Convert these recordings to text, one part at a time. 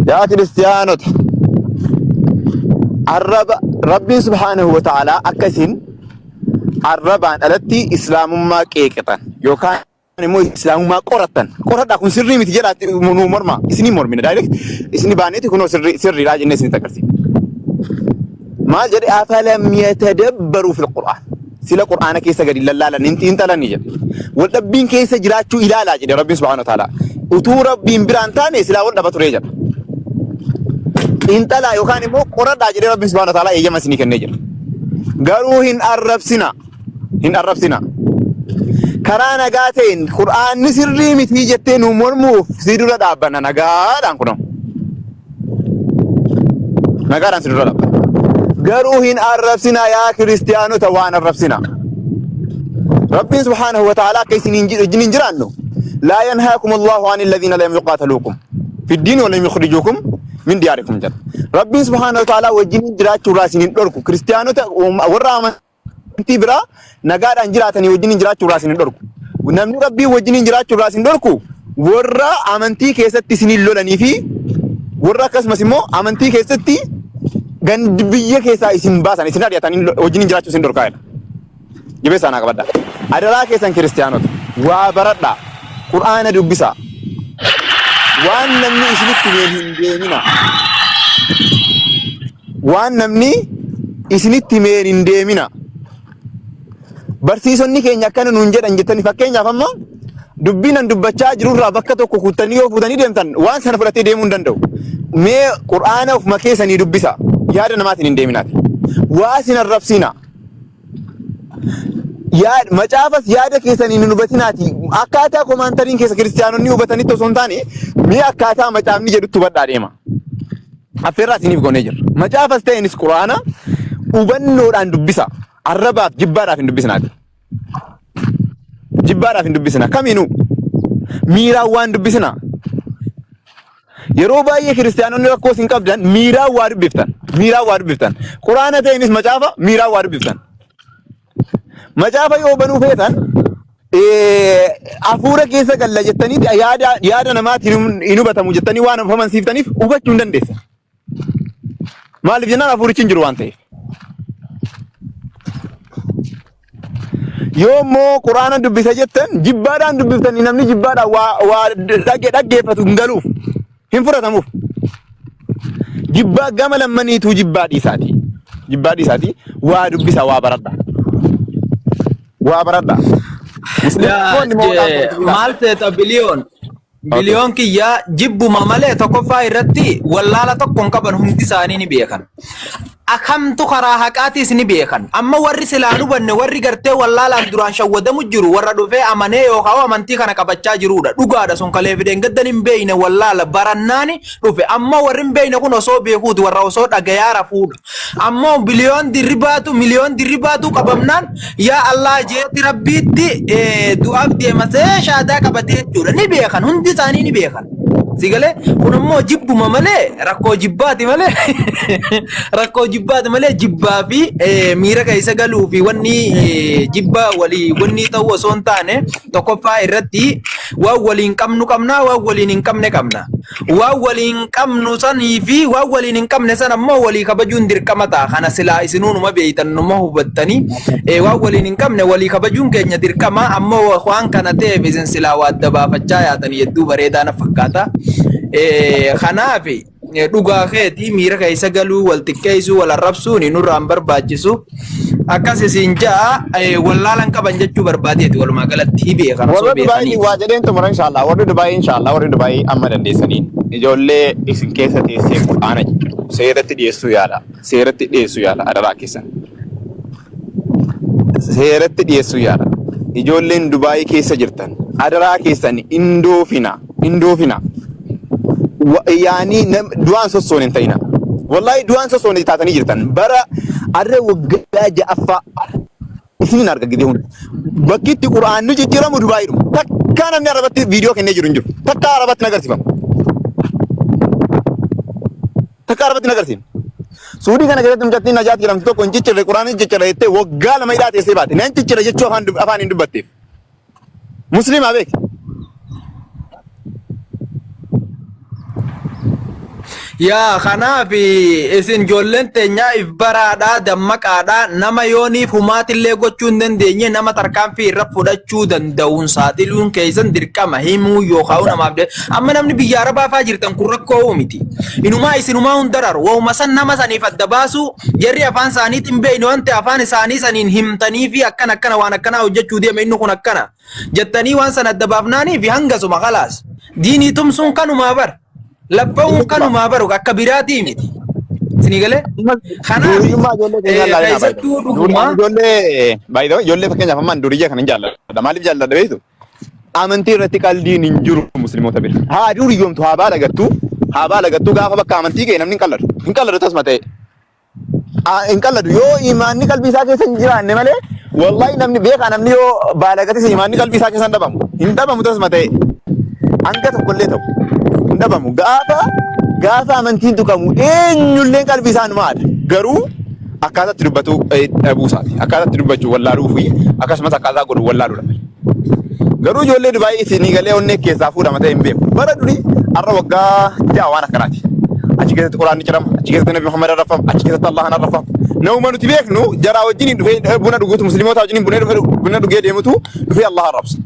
Yaa kiristiyaanota arraba Rabbiin subhaanahu wa ta'aalaa akka isin arrabaan alatti islaamummaa qeeqxan yookaan immoo islaamummaa qorattan qoradhaa kun sirrii miti jedhaa nu morma isinii mormina direct isinii baaneeti kunoo sirrii sirriidhaa jennee isinitti agarsiifna. Maal jedhe afalam yatadabbaru fil qur'aan sila qur'aana keessa gadi lallaalan hin xiinxalanii jedhe. Wal dhabbiin keessa jiraachuu ilaalaa jedhe Rabbiin subhaanahu wa ta'ala. Utuu Rabbiin biraan taane silaa wal dhaba ture jedha. Xiinxalaa yookaan immoo qoradhaa jedhee Rabbiin subhaanahu wa ta'ala eeyyama isinii kennee jira. Garuu hin arrabsina. Hin arrabsina. Karaa nagaa ta'een qur'aanni sirrii mitii jettee nu mormuuf si dura dhaabbanna nagaadhaan kunoo. Nagaadhaan si dura dhaabbanna. Garuu hin arrabsina yaa kiristiyaanota waan arrabsina. Rabbiin subhaanahu wa ta'ala akka isin wajjin hin jiraannu. Laa yanhaakum Allahu ani alladhiina lam yuqaataluukum fi ddiini wa lam yukhrijuukum min diyaarikum jedha. Rabbiin subhaanahu wa ta'ala wajjin jiraachuu irraa isin hin dhorku. Kiristiyaanota warra amantii biraa nagaadhaan jiraatanii wajjin jiraachuu irraa isin hin dhorku. Namni Rabbiin wajjin jiraachuu irraa isin dhorku warra amantii keessatti isin hin lolanii fi warra akkasumas immoo amantii keessatti gandi biyya keessaa isin baasan isin ari'atanii wajjin jiraachuu isin dhorkaa jedha. Jabeessaa naa qabadha. Adaraa keessan kiristiyaanota waa baradhaa. Qur'aana dubbisaa. Waan namni isinitti himeen hin deemina. Waan namni isinitti himeen hin deemina. Barsiisonni keenya akkana nuun jedhan jettanii fakkeenyaaf amma dubbii nan dubbachaa jirurraa bakka tokko kuttanii yoo fuutanii deemtan waan sana fudhatee deemuu hin danda'u. Mee qur'aana ofuma keessanii dubbisa. Yaada namaatiin hin deeminaati. Waa isin arrabsiina. Yaa- Macaafas yaada keessaniin hin hubatinaati. Akkaataa komaantariin keessa kiristiyaanonni hubatanitti osoo hin taane mee akkaataa macaafni jedhutti hubadhaa deema. Affeerraa isiniif goonee jirra. Macaafas ta'eenis quraana hubannoodhaan dubbisa. Arrabaaf jibbaadhaaf hin dubbisinaati. Jibbaadhaaf hin dubbisina. Kamiinuu miiraan waan dubbisina. Yeroo baay'ee kiristiyaanonni rakkoo isin qabdan miiraan waa dubbiftan. Miiraan waa dubbiftan. Quraana ta'eenis macaafa miiraan waa dubbiftan. Macaafa yoo banuu feetan hafuura keessa galla jettanii yaada yaada namaatiin hin hubatamu jettanii waan of amansiiftaniif hubachuu hin dandeessan. Maaliif jennaan hafuurichi hin jiru waan ta'eef. Yoo immoo quraana dubbisa jettan jibbaadhaan dubbiftanii namni jibbaadhaan waa waa dhagge dhaggeeffatu hin galuuf hin fudhatamuuf. Jibbaa gama lammaniituu jibbaa dhiisaati. Jibbaa dhiisaati waa dubbisa waa baradha. Waa baradha. Musliimoonni immoo Maal seeta biliyoon? Biliyoon kiyya jibbuma malee tokkoffaa irratti wallaala tokko hin qaban hundi isaanii ni beekan. Akamtu karaa haqaatiis ni beekan. Amma warri silaan hubanne warri gartee wallaalaan duraan shawwadamu jiru warra dhufee amanee yookaan amantii kana qabachaa jirudha. Dhugaadha sun kalee fideen gaddan hin beekne wallaala barannaani dhufe. Amma warri hin beekne kun osoo beekuuti warra osoo dhagayaa rafuudha. Ammoo biliyoon dirribaatu miliyoon dirribaatu qabamnaan yaa Allah jeetti rabbiitti du'aaf deemasee shaadaa qabatee jechuudha. Ni beekan hundi isaanii ni beekan. Si galee kun ammoo jibbuma malee rakkoo jibbaati malee rakkoo jibbaati malee jibbaa fi miira keessa galuu fi wanni jibba walii wanni ta'uu osoo hin taane tokkoffaa irratti waan waliin qabnu qabna waan waliin hin qabne qabna. Waan waliin qabnu sanii fi waan waliin hin qabne san ammoo walii kabajuun dirqama ta'a. Kana silaa isinuu numa beeytan numa hubattanii waan waliin hin qabne walii kabajuun keenya dirqama ammoo waan kana ta'eef isin silaa waa adda baafachaa yaatanii hedduu bareedaa na fakkaata. Kanaaf dhugaa keeti miira keessa galuu wal xiqqeessuu wal arrabsuun nurraa hin barbaachisu. Akkas isin ja'a wallaalan qaban jechuu barbaadeeti walumaa galatti hi beekan osoo Warra Dubaayii beekaniiti. waa jedheen xumura inshallah. Warri Dubaayii inshallah warri Dubaayii amma dandeessaniin ijoollee isin keessa teessee qur'aana ciccirtu seeratti dhiyeessuu yaala. Seeratti dhiyeessuu yaala adaraa keessan. Seeratti dhiyeessuu yaala. Ijoolleen Dubaayii keessa jirtan adaraa keessan indoofina indoofina. Yaanii du'aan sossoon hin ta'ina. Wallahi du'aan sossoon taatanii jirtan. Bara arra waggaa ja'affaa isinin arga gidee hunda. Bakki itti qura'aanni jijjiiramu Dubaayiidhuma. Takkaa namni arabatti viidiyoo kennee jiru hin jiru. Takkaa arabatti hin agarsiifamu. Takkaa arabatti hin agarsiifne. Suudii kana keessatti mucattiin Najaat jedhamtu tokko hin ciccirre qura'aanni ciccirre jettee waggaa 2 hidhaa teessee baate. Nan ciccira jechuu afaan hin dubbatteef. Musliimaa beeki. Yaa kanaaf isin ijoolleen teenyaa if baraadhaa dammaqaadhaa nama yooniif humaatillee gochuu hin dandeenye nama tarkaanfii irra fudhachuu danda'uun saaxiluun keessan dirqama himuu yookaan namaaf de amma namni biyya arabaa faa jirtan kun rakkoo miti inumaa isinumaa hun dararu wahuma san nama saniif adda baasuu jarri afaan isaaniitiin hin beekne waan ta'e afaan isaanii saniin himtanii fi akkana akkana waan akkanaa hojjechuu deema inni kun akkana jettanii waan san adda baafnaanii fi hangasuma kalaas diinii tumsuun kanumaa bar. Labba'uun kanumaa baru akka biraatii miti. Isinii galee? Kanaaf Duriyummaa ijoollee keenyaa ilaalina baay'ee. keessattuu dhugumaa Ijoollee baay'ee ijoollee fakkeenyaaf ammaan duriyya kana hin jaalladha. Maaliif jaalladha beektu? Amantii irratti qaldiin hin jiru musliimoota bira. Haa duriyyoomtu haa baalagattu haa baalagattu gaafa bakka amantii ga'e namni hin qalladu. Hin qalladu tasuma ta'e. Hin qalladu yoo imaanni qalbii isaa keessa hin jiraanne malee wallahi namni beekaa namni yoo baalagatis imaanni qalbii isaa keessa hin dhabamu. Hin dhabamu tasuma ta'e. Hanga tokkollee ta'u hin dhabamu. Gaafa gaafa amantiin tuqamu eenyulleen qalbii isaa numa haadha. Garuu akkaataa itti dubbatu dhabuu isaati. Akkaataa itti dubbachuu wallaaluu fi akkasumas akkaataa godhu wallaaluudha. Garuu ijoollee Dubaayii isinii galee onnee keessaa fuudhama ta'e hin beeku. Bara durii har'a waggaa 6 waan akkanaati. Achi keessatti Quraanni cirama, achi keessatti Nabi Muhammad arrafama, achi keessatti Allahan arrafama. Nama nuti beeknu jaraa wajjin dhufee buna dhuguutu musliimoota wajjin buna dhugee deemutu dhufee Allah arrabsa.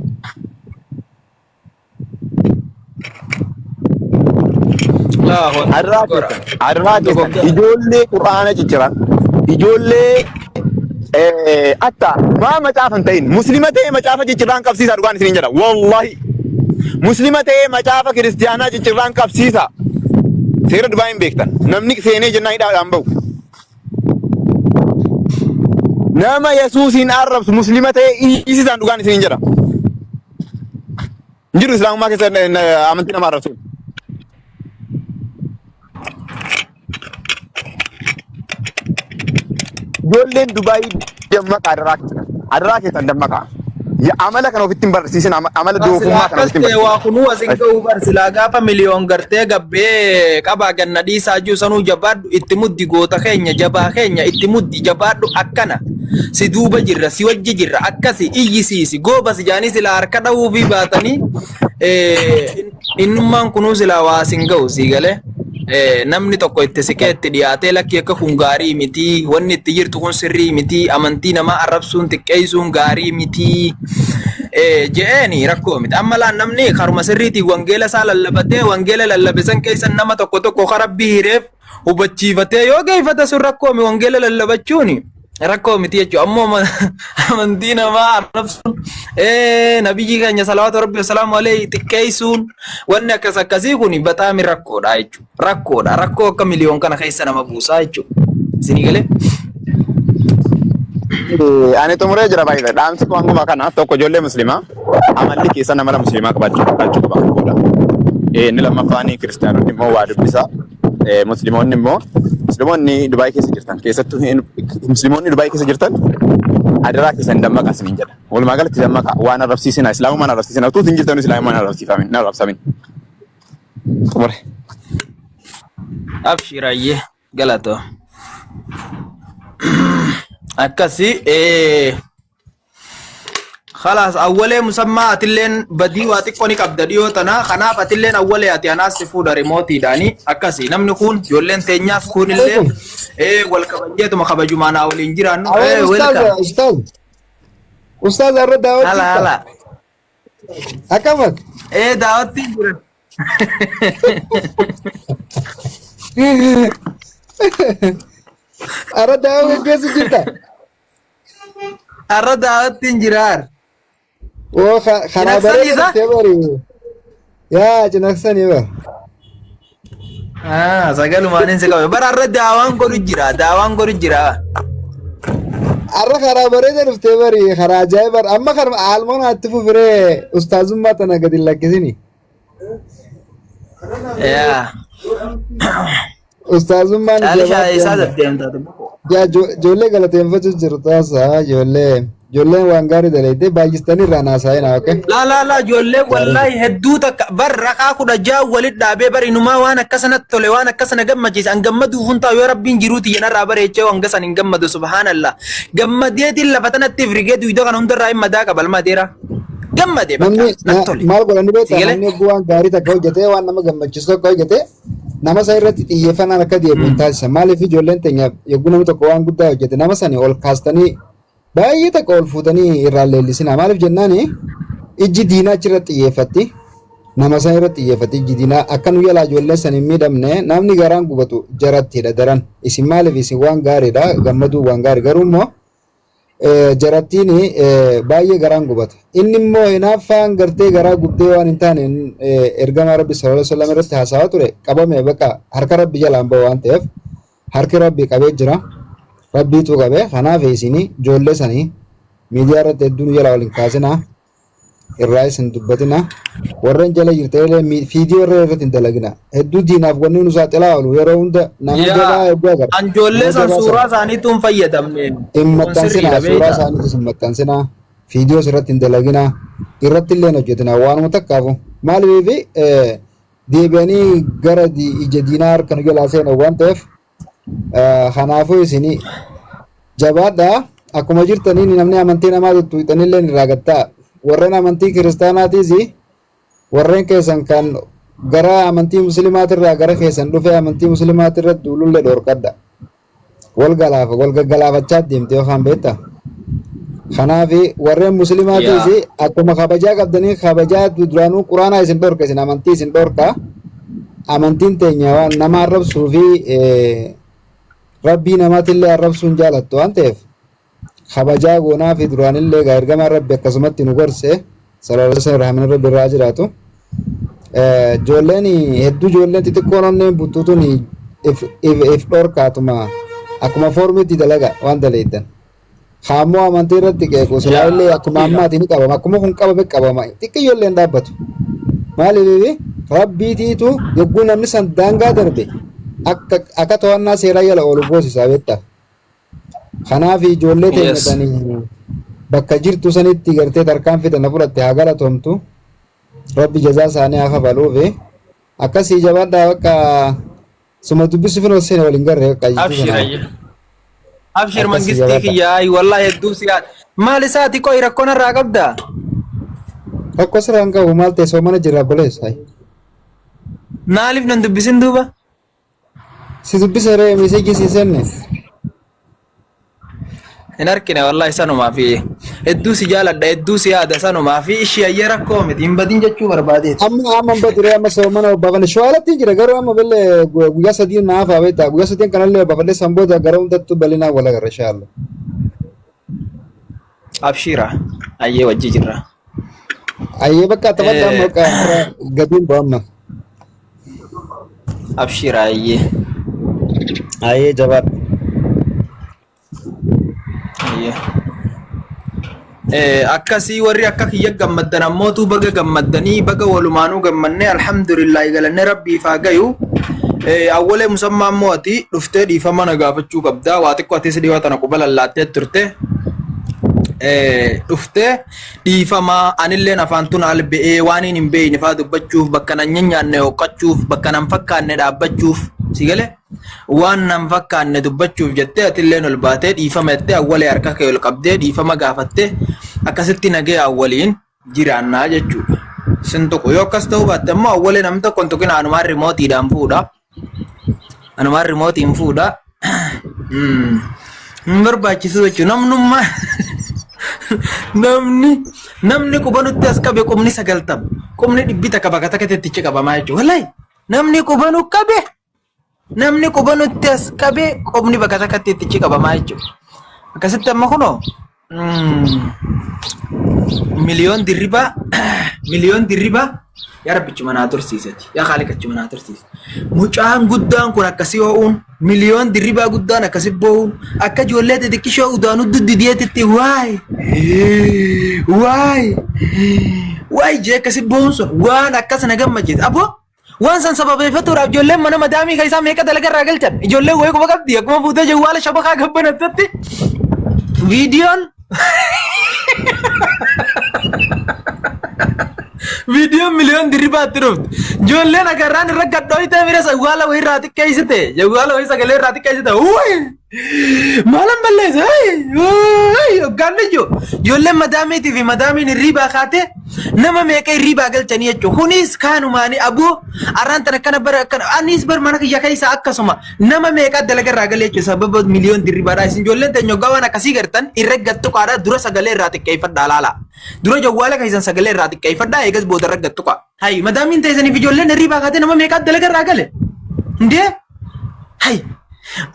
Adaraa keessan, adaraa keessan ijoollee Qur'aana cicciran, ijoollee atta maa macaafa hin ta'in muslima ta'ee macaafa ciccirraan qabsiisaa dhugaan isiniin jedha wallahi muslima ta'ee macaafa kiristiyaanaa ciccirraan qabsiisaa seera Dubaay hin beektan namni seenee jennaan hidhaadhaan bahu nama Yesuusiin arrabsu muslima ta'ee iyyisisaan dhugaan isiniin jedha. Hin jiru islaamummaa keessa amantii nama arrabsuun. Ijoolleen Dubaayii dammaqaa adaraa keessan. Adaraa keessan dammaqaa. Ya amala kana ofitti hin barsiisin amala Silaa doofummaa kana akkas ofitti hin ta'e waa barsiisin. kunuu as hin ga'u bar silaa gaafa miliyoon gartee gabbee qabaa ganna dhiisaa jiru sanuu jabaadhu itti muddi goota keenya jabaa keenya itti muddi jabaadhu akkana si duuba jirra si wajji jirra akkasi iyyisiisi goobas jaanii silaa harka dha'uufii baatanii innummaan kunuu silaa waa sin ga'u sii galee. Namni tokko itti siqee itti dhiyaatee lakki akka kun gaarii miti wanni itti jirtu kun sirrii miti amantii namaa arrabsuun xiqqeessuun gaarii miti je'eeni rakkoo miti. Amma laan namni karuma sirriitiin wangeela isaa lallabatee wangeela lallabe san keessa nama tokko tokko ka rabbii hireef hubachiifatee yoo geeffate sun rakkoo mi wangeela lallabachuuni rakkoo miti jechuudha. Ammoo amantii namaa arrabsuun nabiyyi keenya salawaatu rabbi wasalaamu alayhi xiqqeessuun wanni akkas akkasii kun bataami rakkoodha jechuudha. Rakkoodha. Rakkoo akka miliyoon kana keessa nama buusaa jechuudha. Isinii galee? Ani xumuree jira baay'ee. Dhaamsi koo hanguma kana tokko ijoollee musliimaa amalli keessan amala musliimaa qabaachuu qabaachuu qaba booda. Inni lammaffaan kiristaanonni immoo waa dubbisa. Musliimoonni immoo musliimoonni Dubaay keessa jirtan keessattuu musliimoonni Dubaay keessa jirtan adaraa keessan dammaqaa isiniin jedha. Walumaa galatti dammaqaa waan arrabsiisina islaamummaan arrabsiisina utuu isin jirtan islaamummaan arrabsiifamin hin arrabsamin. Xumure. Abshir ayyee galatoo. Akkasi Khalaas awwalee musammaa atilleen badii waa xiqqoo ni qabda dhiyoo tana kanaaf atilleen awwalee ati anaas si fuudha rimootiidhaani akkasi namni kun ijoolleen teenyaas kunillee Alaikum. wal kabajeetuma kabajumaan haa waliin jiraannu Awel ustaz, welcome ustaz. Ustaz arra daawwatti hala jirta. hala Akkamat. daawwatti jira Arra daawwa gaggeessu jirta. Har'a daawwatti hin jiraar. Oo karaa Cinaksanii bareeda isa? dhuftee bari. Yaa cinaksanii bar. Ah, sagalumaan si qabe. Bara har'a daawaan godhu jira. Daawaan godhu jira. Har'a karaa bareeda dhuftee bari karaa ajaa'iba amma kan almoon atti fufiree ustaazummaa tana gadi hin lakkisini. Yaa. Ustaazummaan Caalishaa jabaatti isaa amma. deddeemtaa xiqqoo. Yaa ijoollee galateeffachuu jiru taasisaa ijoollee ijoolleen waan gaarii dalagde baay'istanii irraa naasaa'ina okay. Laa laa laa ijoollee wallaahi hedduu takka bar rakaa 16 walit dhaabee bar inumaa waan akkasanatti tole waan akkasana gammachiise an gammaduuf hun taa'u yoo rabbiin jiruuti yenarraa bareechee hanga san hin gammadu subhaanallah gammadeetiin lafa tanatti ifrigee duyda kana hundarraa hin madaa qaba alma adeeraa gammade bakka Namni natti tole maal godhani si beektaa galee namni hogguu waan gaarii takka hojjetee waan nama gammachiisu tokko hojjetee Nama san irratti xiyyeeffannaan akka deebi'u hin taasisan. Maaliif ijoolleen teenya yogguu namni tokko waan guddaa hojjete nama sani ol kaastanii baay'ee takka ol fuutanii irraan leellisinaa. Maaliif jennaani ijji diinaa achirratti xiyyeeffatti. Nama san irratti xiyyeeffatti ijji diinaa akka nu jalaa ijoolleen san hin miidhamne namni garaan gubatu jarattidha daran. Isin maaliif isin waan gaariidha gammaduu waan gaarii garuu immoo jarattiin baay'ee garaan gubata. Inni immoo hinaaffaan gartee garaa gubdee waan hin taane ergamaa Rabbi sallallahu alaihi wasallam irratti haasawaa ture qabame bakka harka Rabbi jalaan bahu waan ta'eef harki Rabbi qabee jira. Rabbiitu qabe kanaaf isin ijoollee sanii miidiyaa irratti hedduu nu jalaa wal hin kaasinaa. Irraa isin dubbatina. Warreen jala jirtan illee viidiyoo irra irratti hin dalagina. Hedduu diinaaf wanni nu saaxilaa oolu yeroo hunda nama jabaa Yaa hedduu agarra. an ijoollee Nama san jabaa suuraa sana isaaniitu hin fayyadamne. hin Kun maxxansinaa sirriidha suuraa beektaa. isaaniitis hin maxxansinaa viidiyoos irratti hin dalaginaa irratti illee hin hojjetinaa waanuma takkaafu maaliif deebi'anii gara ija diinaa harka nu jalaa seenan waan ta'eef Kanaafuu isin jabaadhaa akkuma jirtaniin namni amantii namaa tuttuqxanillee irraa gattaa. Warreen amantii kiristaanaatiis warreen keessan kan gara amantii muslimaatirraa gara keessan dhufee amantii muslimaatirra duulullee dhorkadha. Wal galaafa wal gaggalaafachaa deemte yookaan beektaa. Kanaaf warreen muslimaatiis Yaa. akkuma kabajaa qabdanii kabajaa duraanuu quraanaa isin dhorka isin amantii isin dhorka. Amantiin teenya waan nama arrabsuu fi rabbii namaatillee arrabsuu hin jaalattu waan ta'eef kabajaa goonaa fi duraanillee egaa ergamaan rabbi akkasumatti nu gorse sallallahu alaihi wasallam rahmanni rabbi irraa jiraatu. Ijoolleen hedduu ijoolleen xixiqqoon onneen buttuutuun if if if dhorkaatuma akkuma foormiitti dalaga waan daleeddan. Haammoo amantii irratti qeequ silaa Yaa illee akkuma abdiidha. ammaati ni qabama. Akkuma kun qabame qabama. Xiqqiyyo illee hin dhaabbatu. Maaliif rabbiitiitu yogguu namni san daangaa darbe akka akka to'annaa seeraa jala oolu goosisaa beektaa. Kanaaf ijoollee teenya Yes. tani bakka jirtu sanitti gartee tarkaanfii tana fudhatte haa galatoomtu. Rabbi jazaa isaanii haa kafaluufi. Akkasii jabaadhaa bakka suma dubbisuuf hin seene waliin garree bakka jechuu Abshir sana. ayya. Abshir Akkasii mangistii jabaadhaa. kiyya ay wallahi hedduu si yaada. Maal isaati qoy rakkoo narraa qabda? Rakkoo sirraa hin qabu maal ta'e soomana jirra obboleessa. Maaliif nan dubbisin duuba? Si dubbisa ree meeseejii si senne. Hin argine wallahi sanumaa fi hedduu si jaaladha hedduu si yaada sanumaa fi ishii ayyee rakkoo miti hin badin jechuu barbaadeeti. Amma amma hin badu ree amma soomana obbaafane shawaalatti jira garuu amma billee guyyaa sadiin naaf haa beektaa guyyaa sadiin kanallee obbaafadhee san booda gara hundattuu bal'inaan wal agarra inshaallah. Abshiira ayyee wajji jirra. Ayyee bakka taphadha amma bakka gadiin bu'a amma. Abshiira ayyee. Ayyee jabaadha. Ayyee. Akkasii warri akka kiyya gammaddan ammootu baga gammaddanii baga walumaanuu gammannee alhamdulillaahi galannee rabbiif haa gayu. Awwalee musammaa ammoo ati dhuftee dhiifama na gaafachuu qabda. Waa xiqqoo atis dhiyoo tana quba lallaattee turte. Dhuftee dhiifama anilleen afaan tun albe'ee waan hin beekne faa dubbachuuf bakka nan nyaanne hooqqachuuf bakka nan fakkaanne dhaabbachuuf si galee waan nan fakkaanne dubbachuuf jettee atilleen ol baatee dhiifama jettee awwalee harka kee ol qabdee dhiifama gaafattee akkasitti nagee awwaliin jiraannaa jechuudha. Sin tuqu yoo akkas ta'uu baatte immoo awwalee namni tokko hin tuqin anumaan rimootiidhaan fuudha. Anumaan rimootiin fuudha. Hin barbaachisu jechuudha. Namnummaa namni namni quba nutti as qabe qubni 90 qubni 100 bakka takka tettichi qabamaa jechuudha. Wallahi namni quba nu qabe namni quba nutti as qabe qubni bakka takkatti ittichi qabamaa jechuudha. Akkasitti amma kunoo miliyoon dirribaa miliyoon dirribaa yaa rabbichi manaa tursiisati yaa kaaliqachi manaa tursiise. Mucaan guddaan kun akkasii ho'uun miliyoon dirribaa guddaan akkasii boo'uun akka ijoollee xixiqqishoo udaanuu duddidiyeetitti waay waay waay jee akkasii boo'uun sun waan akkas na gammachiise aboo. Waan san sababeeffatuudhaaf ijoolleen mana madaamii keessaa meeqa dalaga irraa galchan? Ijoolleen wayii quba qabdi akkuma fuutee jawwaala shabakaa gabbanattetti viidiyoon viidiyoon miliyoon dirribaatti dhufte. Ijoolleen agarraan irra gadhooytee bira jawwaala wayii irraa xiqqeessite jawwaala wayii sagalee irraa xiqqeessite. Wuuyi! Maalan balleessa? Hoggaan ijoo. Ijoolleen madaamiitii fi madaamiin hirriibaa kaatee nama meeqa hirriibaa galchanii jechuudha. Kunis kaanumaanii aboo arraan tana akkana bara akkana anis bar mana kiyya keessa akkasuma nama meeqa dalaga irraa galee jechuudha. Sababa miliyoon dirribaadhaa. Isin ijoolleen teenya hoggaa waan akkasii gartan irra gattuqaadhaa dura sagalee irraa xiqqeeffadhaa laala. Dura jawwaala keessan sagalee irraa xiqqeeffadhaa eegas booda irra gattuqaa. Hay madaamiin teessaniif ijoolleen hirriibaa kaatee nama meeqa dalaga irraa gale. Indee hay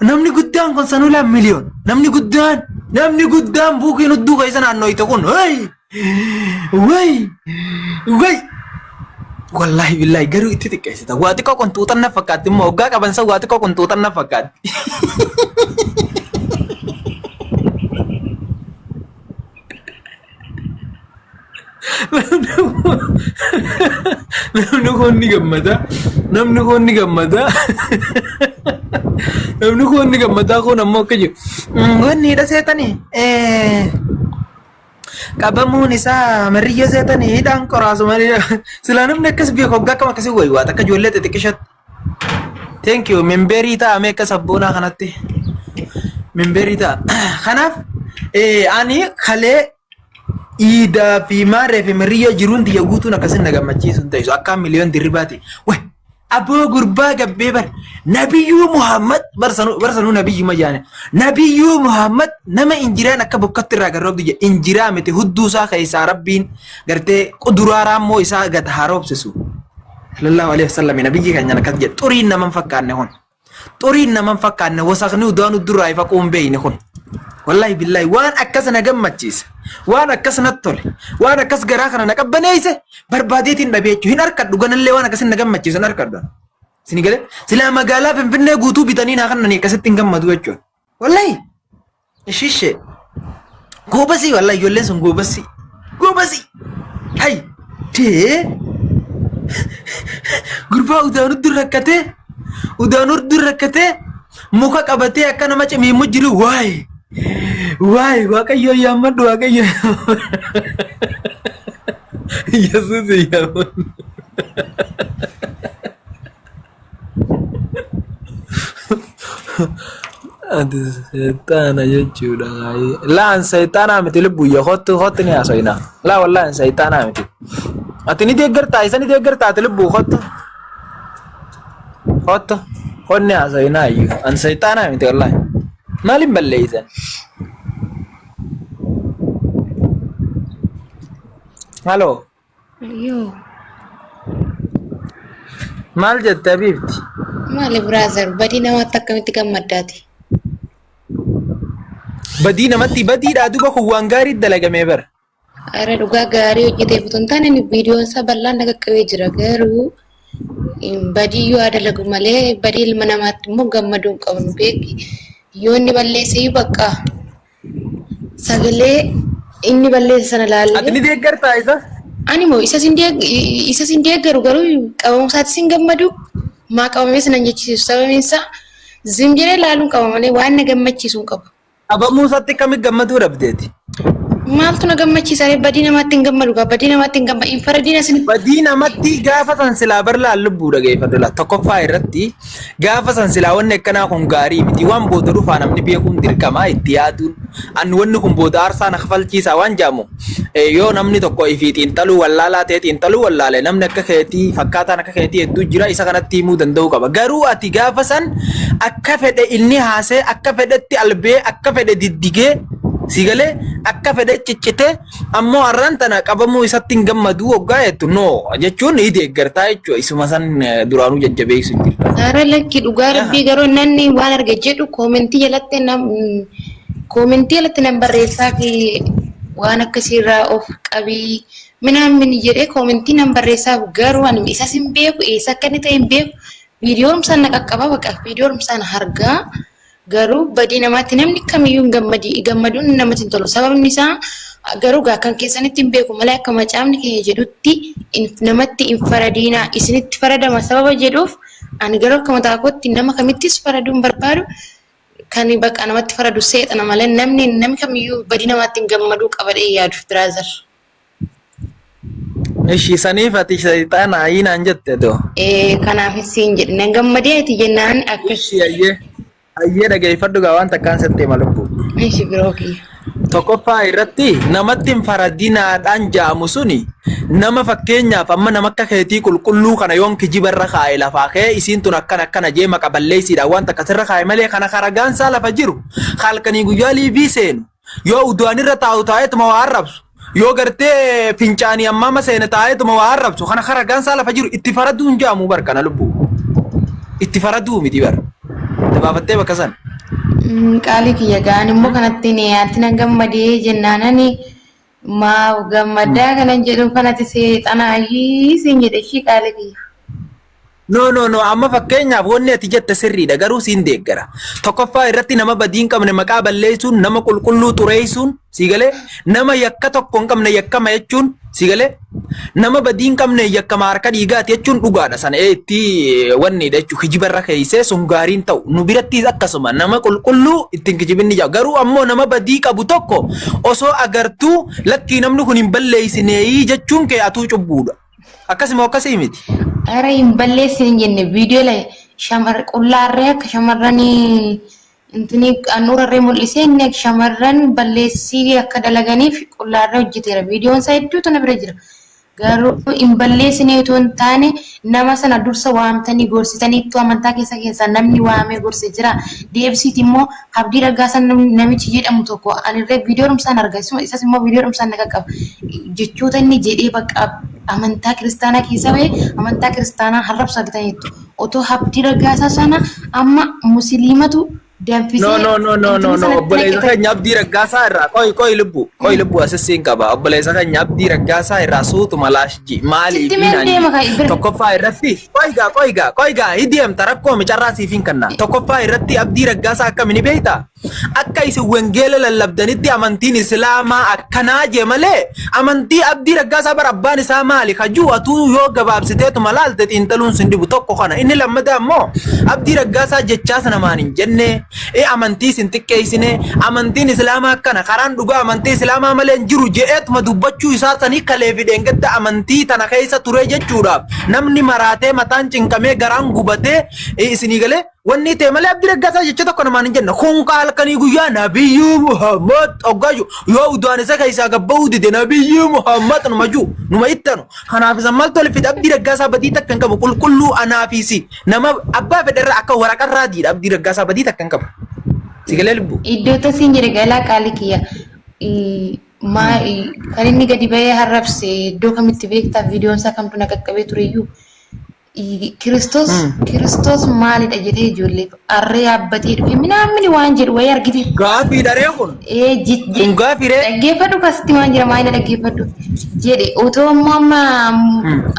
namni guddaan kun sanuu laa miliyoon namni guddaan namni guddaan buukiin hudduu keessa naannooyte kun hay way way wallaahi billaahi garuu itti xiqqeessita waa xiqqoo kun tuuxan na fakkaatti immoo hoggaa qaban san waa xiqqoo kun tuuxan na fakkaatti. Namni kun ni gammada. Namni kun ni gammada. Namni kun ni gammada kun ammoo akka jiru. Wanni hidha seetanii. Qabamuun isaa marriyyoo seetanii hidhaan qoraasu malee. Silaa namni akkas beeku hoggaa akkam akkasii waywaata akka ijoollee xixiqqishatti. Thank you. Memberii ta'a mee akka sabboonaa kanatti. Memberii ta'a. Kanaaf ani kalee iidaa fi maarree fi mirriyyoo jiruun tiyya guutuun akkasin na gammachiisu hin ta'isu. Akkaan miliyoon dirribaati. Wai aboo gurbaa gabbee bar nabiyyuu Muhammad barsanuu nabiyyuma jaane. Nabiyyuu Muhammad nama injiraan akka bokkatti irraa garroobdu jedhe injiraa miti hudduu isaa keessaa rabbiin gartee quduraa raammoo isaa gad haa roobsisu. Sallallahu alaihi wasallam nabiyyi keenya akkas jedhe xuriin nama hin fakkaanne kun. Xuriin nama hin fakkaanne wasakni udaan uddurraa ifa quun beeyne kun. Wallahi billahi waan akkas na gammachiise waan akkas natti tole waan akkas garaa kana na qabbaneeyse barbaadeetiin dhabee jechuudha hin arkadhu ganallee waan akkas na gammachiisu hin arkadhu. Sini galee silaa magaalaa Finfinnee guutuu bitanii naa kannanii akkasitti hin gammadu jechuudha. Wallahi Ishishee. Goobasii wallahi ijoolleen sun goobasii. Goobasii. Hay. Tee. Gurbaa udaanutti rakkatee. Udaanutti rakkatee. Muka qabatee akka nama cimiimu jiru waay. Waay waaqayyo yaammadhu waaqayyo. Yesuus yaammadhu. Ati seexaana jechuudha. Laa an seexaanaa miti lubbuyya kottu kottu ni haasofna. Laa wallaahi an seexaanaa miti. Ati ni deeggartaa isa ni deeggartaa ati lubbuu kottu. Kottu kottu ni haasofna iyyuu an seexaanaa miti wallaahi. Maaliin balleessan? Haloo. Yoo Maal jette Habiibti? maali brother badii namaatti akkamitti gammaddaati? Badii namatti badiidhaa duba kun waan gaarii dalagamee bara. Ara dhugaa gaarii hojjetee otoo hin taane inni viidiyoon isaa bal'aan na qaqqabee jira garuu badii yoo haa dalagu malee badii ilma namaatti immoo gammaduu hin qabnu beeki yoo inni balleesse iyyuu bakka Sagalee inni balleesse sana Ati laallee ni deeggartaa isa? ani moo isa sin isa sin deeggaru garuu qabamuu isaatti sin gammadu maa qabamees nan jechisiisu sababiin isaa zim jedhee laaluun qaba malee waan na gammachiisu hin qabu. Qabamuu isaatti akkamitti gammaduu dhabdeeti? Maaltu na gammachiisa ree badii namaatti hin gammadu gaa badii namaatti hin gammadu hin faradiin asinitti. Badii namatti gaafa san silaa bar laal lubbuu dhageeffadhu laa tokkoffaa irratti gaafa san silaa wanni akkanaa kun gaarii miti waan booda dhufaa namni beekuun dirqama itti yaaduun an wanni kun booda aarsaa na kafalchiisaa waan jaamu yoo namni tokko ifii xiinxaluu wallaalaa ta'e xiinxaluu wallaale namni akka keetii fakkaataan akka keetii hedduu jira isa kanatti himuu danda'uu qaba garuu ati gaafa san akka fedhe inni haasee akka fedhetti albee akka fedhe diddigee si galee akka fedhe ciccitee ammoo har'aan tana qabamuu isatti hin gammaduu hoggaa jettu no jechuun ni deeggartaa jechuudha isuma san duraanuu jajjabeessu jirta. Saara lakki dhugaa rabbii garuu namni waan arge jedhu koomentii jalatti nam koomentii jalatti nan barreessaa fi waan akkasiirraa of qabii minaan jedhee koomentii nan barreessaaf garuu ani isas hin beeku eessa akka inni ta'e hin beeku viidiyoon isaan na qaqqaba baqa viidiyoon isaan argaa Garuu badii namaatti namni kamiyyuu hin gammadi gammaduun namatti hin tolu. Sababni isaa garuu gaa kan keessanitti hin beeku malee akka macaafni keenya jedhutti namatti hin faradiinaa isinitti faradama sababa jedhuuf ani garuu akka mataa kootti nama kamittis faraduu hin barbaadu. Kan baqa namatti faradu seexana malee namni namni kamiyyuu badii namaatti hin gammaduu qabadhee yaadu brother. Ishi saniif ati shayxaana ayii naan jette too. Ee kanaaf siin jedhe nan gammadee ati jennaan akkas Ishi ayyee. Hayyee dhageeffadhu gaa waan takkaan sitti hima lubbuu. Ishi biroo kiyya. Tokkoffaa irratti namatti hin faradinaadhaan ja'amu suni nama fakkeenyaaf amma nama akka keetii qulqulluu kana yoon kijiba irra kaa'e lafaa ka'ee isiin tun akkana akkana jee maqa balleessiidhaan waan takka sirra kaa'e malee kana karagaan isaa lafa jiru halkanii guyyaa liivii seenu yoo udu'an irra taa'u taa'eetuma waa arrabsu yoo gartee fincaanii ammaama seene taa'eetuma waa arrabsu kana karagaan isaa lafa jiru itti faraduu hin ja'amu bar kana lubbuu itti faraduu miti bar dabaafattee bakka san. Qaalii kiyya ga'an immoo kanatti ati nan gammadee jennaanani maaf gammaddaa kanan jedhu kanatti seexanaayyii siin jedhe ishii qaalii kiyya. No no no amma fakkeenyaaf wanni ati jette sirriidha garuu siin deeggara. Tokkoffaa irratti nama badii hin qabne maqaa balleessuun nama qulqulluu xureessuun sii galee nama yakka tokko hin qabne yakkama jechuun sii galee nama badii hin qabne yakkama harka dhiigaati jechuun dhugaadha sana ee itti wanniidha jechuun kijiba irra keessee sun gaariin ta'u nu birattis akkasuma nama qulqulluu ittiin kijibinni jaa garuu ammoo nama badii qabu tokko osoo agartuu lakkii namni kun hin balleessineeyii jechuun kee atuu cubbuudha. Akkasuma akkasii miti. Ara hin balleessin hin jenne viidiyoo la shamar qullaarree akka shamarranii intini handhuurarree mul'isee inni akka shamarran balleessii akka dalaganiif qullaarree hojjeteera. Viidiyoon isaa hedduutu na bira jira. Garuu hin balleessine otoo hin taane nama sana dursa waamtanii gorsitaniittu amantaa keessa keessaa namni waamee gorse jira. Deebisiiti immoo Abdii Raggaasaa namichi jedhamu tokko anirree viidiyoo dhumsaan arga isas immoo viidiyoo dhumsaan na qaqqaba. Jechoota inni jedhee bakka amantaa kiristaanaa keessa ba'e amantaa kiristaanaa harrabsu argitaniittu. Otoo Abdii Raggaasaa sana amma musiliimatu No danfisee no no no no intini no sanatti obboleessa naqe keenya Abdii Raggaasaa irraa qoy qoy lubbu qoy lubbu asisiin qaba obboleessa keenya Abdii Raggaasaa irraa suutuma laashji maalii Sitti fi meen naan deema ji ka bira. tokkoffaa irratti qoy gaa qoy gaa qoy gaa hideemta rakkoo micarraa siif hin kanna tokkoffaa irratti Abdii Raggaasaa akkami ni beektaa Akka isin wangeela lallabdanitti amantiin Islaamaa akkanaa jee malee amantii Abdii Raggaasaa bar abbaan isaa maali kajuu atuu yoo gabaabsiteetuma laalte xiinxaluun sin dhibu tokko kana inni lammataa immoo Abdii Raggaasaa jechaas namaan hin jenne e amantii sin xiqqeessine amantiin Islaamaa akkana karaan dhugaa amantii Islaamaa malee hin jiru je'eetuma dubbachuu isaa sanii kalee fi dheengadda amantii tana keessa turee jechuudhaaf namni maraatee mataan cinqamee garaan gubatee isinii galee Wanni ta'e malee Abdii Raggaasaa jecha tokko namaan hin jenne. Kun ka halkanii guyyaa Nabiyyuu Muhammad hoggaa jiru yoo udaan isa keessaa gabba'uu dide Nabiyyuu Muhammad numa jiru numa ittanu. Kanaaf isa maaltu wal fida Abdii Raggaasaa badii takka hin qabu qulqulluu anaafiisi nama abbaa fedherra akka waraqarraa diidha Abdii Raggaasaa badii takka hin qabu. Si galee lubbuu. Iddoo tasiin jedhe galaa qaalii kiyya. Maa kan inni gadi ba'ee harrabse iddoo kamitti beektaa viidiyoon isaa kamtu na qaqqabee tureyyuu. Kiristoos Kiristoos maalidha jedhee ijoolleef arree yaabbatee dhufe minaamini waan jedhu wayii argite. Gaafii dharee kun. Ee Kun gaafii ree. Dhaggeeffadhu kasitti waan jira maayila dhaggeeffadhu jedhe otoo ammoo amma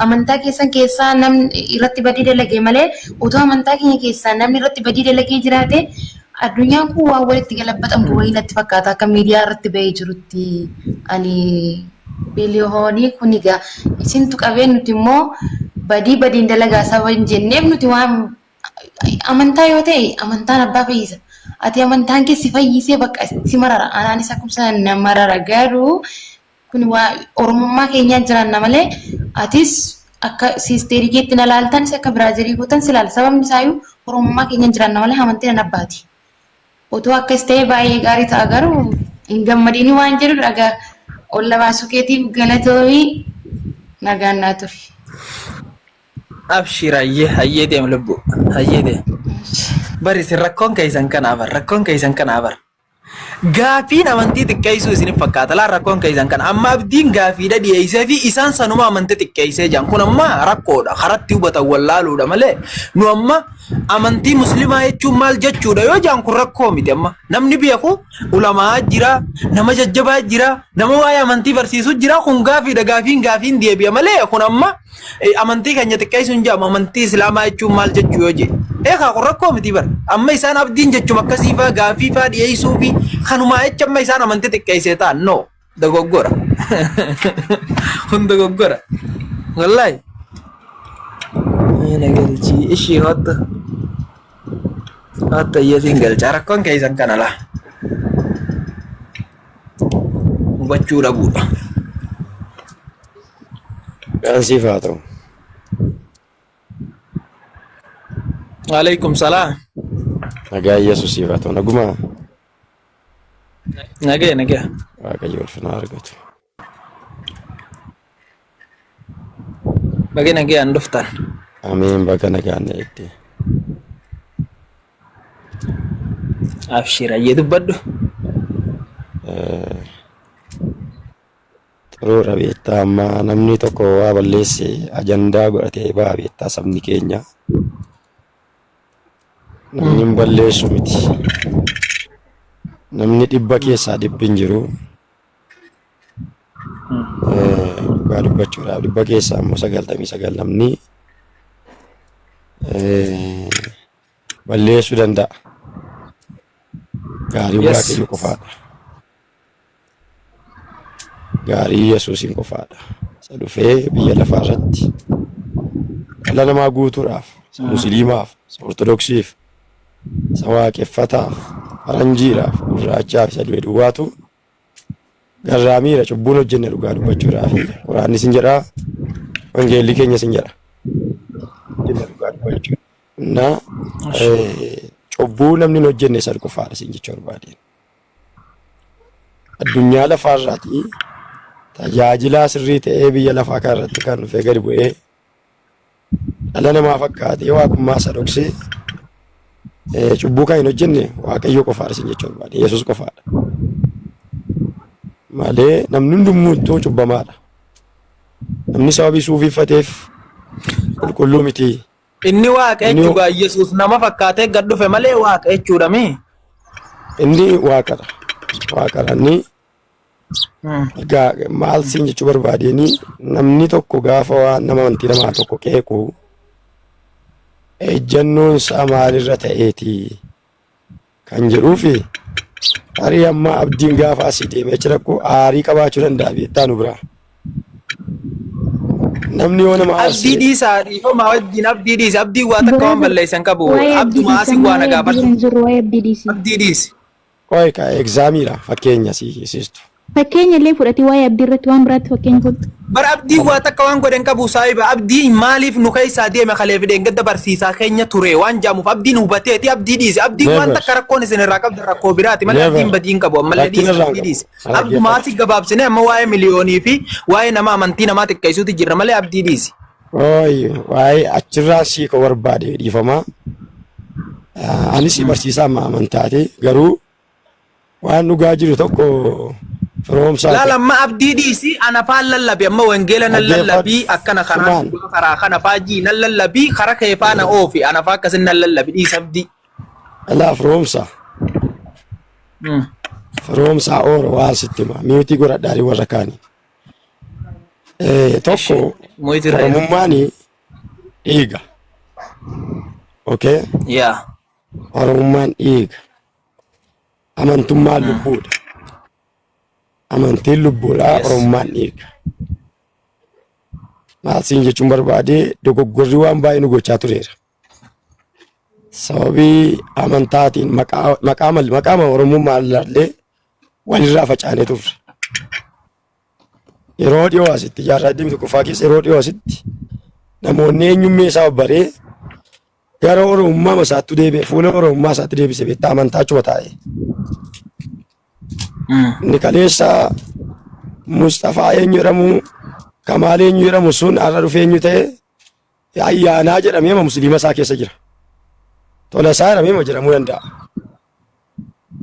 amantaa keessan keessaa namni irratti badii dalage malee otoo amantaa keenya keessaa namni irratti badii dalagee jiraate addunyaan kun waan walitti galabbaxamtu wayii natti fakkaata akka miidiyaa irratti bahee jirutti ani Bilihoonii kun egaa isintu qabee nuti immoo badii badiin dalagaa saba hin jenneef nuti waan amantaa yoo ta'e amantaan abbaa fayyisa. Ati amantaan kee si fayyisee bakka si marara. Anaanis akkuma sana na marara garuu kun waa oromummaa keenyaa jiraanna malee atis akka siisteerii keetti na laaltan akka biraazerii gootan si laala. Sababni isaayyuu oromummaa keenyaa jiraanna malee amantiin an abbaati. Otoo akkas ta'ee baay'ee gaarii ta'a garuu hin gammadiini waan jedhu dhagaa olla baasuu keetiif galatoomii nagaan naa turi. Abshir hayyee hayyee deem lubbu hayyee deem. Bari isin rakkoon keessan kana bar rakkoon keessan kana bar. Gaafiin amantii xiqqeessuu isinif fakkaata laa rakkoon keessan kana amma abdiin gaafiidha dhiyeessee fi isaan sanuma amantii xiqqeessee jiran kun amma rakkoodha karatti hubatan wallaaluudha malee nu amma Amantii muslimaa jechuun maal jechuudha yoo jaan kun rakkoo miti amma. Namni beeku ulamaa jira, nama jajjabaa jira, nama waa'ee amantii barsiisu jira kun gaafiidha gaafiin gaafiin deebi'a malee kun amma amantii keenya xiqqeessuun hin jedhamu amantii islaamaa jechuun maal jechuu yoo jee. Eegaa kun rakkoo miti bara. Amma isaan abdiin jechuma akkasii faa gaafii faa dhiyeessuu fi kanumaa jecha amma isaan amantii xiqqeessee ta'an no dogoggora. Kun dogoggora. Wallaahi. Na galchii ishii hotta. Hotta iyyatiin galchaa rakkoon keessan kana laa. Hubachuu dhabuudha. Siif haa ta'u. Waalaikum salaam. Nagaa Yesuusiif haa ta'u. Nagumaa Nagaya nagaya. Waaqayyo ulfina haa argatu. Baga nagayaan dhuftan. Ameen baga nagaan na eegde. Abshir ayyee dubbadhu. Xuruura beektaa amma namni tokko waa balleesse ajandaa godhatee ba'a beektaa sabni keenya. Namni hin balleessu miti. Namni dhibba keessaa dhibbi hin jiru. Dhugaa dubbachuudhaaf dhibba keessaa immoo 99 namni balleessuu danda'a. Gaarii Yes. Waaqayyo qofaadha. Gaarii Yesuusiin qofaadha. Isa dhufee biyya lafaa irratti dhala namaa guutuudhaaf, isa musliimaaf, isa ortodoksiif, isa waaqeffataaf, faranjiidhaaf, gurraachaaf isa du'e duwwaatu garraamiidha. Cubbuun hojjenne dhugaa dubbachuudhaaf. Quraanni sin jedha, wangeelli keenya sin jedha. Na cubbuu namni hin hojjenne isa qofaadha sin jechuu barbaadeen. Addunyaa lafaarraatii tajaajilaa sirrii ta'ee biyya lafaa kanarratti kan dhufee gadi bu'ee dhala namaa fakkaatee waaqummaa isa dhoksee cubbuu kan hin hojjenne Waaqayyo qofaadha sin jechuu barbaade. Yesuus qofaadha. Malee namni hundumtuu cubbamaadha. Namni sababii suufii uffateef qulqulluu miti. Inni waaqa Inni jechuudha. Yesuus nama fakkaatee gad dhufe malee waaqa jechuudha mi? Inni waaqadha. Waaqadha. Inni egaa maal siin jechuu barbaadeenii namni tokko gaafa waan nama amantii namaa tokko qeequ ejjannoon isaa maalirra ta'eeti kan jedhuufi tarii amma abdiin gaafa asii deemee achi rakkoo aarii qabaachuu danda'a beektaa nu biraa. Namni yoo nama Abdii aarsee dhiisaa dhiifama wajjin abdii dhiisi. Abdiin waa takka waan Brother, balleessan qabu. waa'ee abdii Abduma dhiisi asii amma waa na waa'ee abdii gaafadhu. bira hin jirru waa'ee abdii dhiisi. Abdii dhiisi. Qoy ka egzaamiidha fakkeenya si sistu. Fakkeenya illee fudhati waa'ee abdii irratti waan biraatti fakkeenya fudhu. Bar abdii waa takka waan godhe hin qabu saahiba abdii maaliif nu keessaa deeme kalee fideen gadda barsiisaa keenya ture waan jaamuuf abdiin hubateeti abdii dhiise abdiin waan Never. takka rakkoon isin irraa qabdan rakkoo biraati malee Never. abdiin badii hin qabu ammallee Rakkina dhiise irraa hin abdii qabu. dhiise Kana abduma dhaggeeffadhu. asii gabaabsine amma waa'ee miliyoonii fi waa'ee nama amantii namaa xiqqeessuuti jirra malee abdii dhiise. Ooyi waa'ee achirraa sii koo barbaade dhiifamaa. Anis barsiisaa amma amantaati garuu waan dhugaa jiru tokko firoomsaa Laal amma abdii dhiisi ana faan lallabi amma wangeela nan Dhaggeeffadhu. lallabii akkana karaa Sumaan. karaa kana faajii nan lallabii kara kee faana oofi ana faa akkasin nan lallabi dhiisi abdii. Alaa firoomsa firoomsaa oora waan sitti hima miitii godhadhaarii warra kaanii. Tokko Moyti irra. Oromummaan dhiiga. Okay? Yaa. Oromummaan dhiiga. Amantummaan lubbuudha. Amantiin lubbuudha, Yes. Oromummaan dhiiga. Maal siin jechuun barbaade dogoggorri waan baay'ee nu gochaa tureera. Sababii amantaatiin maqaa maqaa maqaa Oromummaa ilaallee walirraa facaanee turre. Yeroo dhiyoo asitti jaarraa 21ffaa keessa yeroo dhiyoo asitti namoonni eenyummee isaa baree gara Oromummaa isaatti deebi'e fuula Oromummaa isaatti deebise beektaa amantaa achuma taa'e. Inni kaleessa Musxafaa eenyu jedhamu Kamaal eenyu jedhamu sun har'a dhufee eenyu ta'e ayyaanaa jedhamee musliima isaa keessa jira. Tola isaa jedhamee jedhamuu danda'a.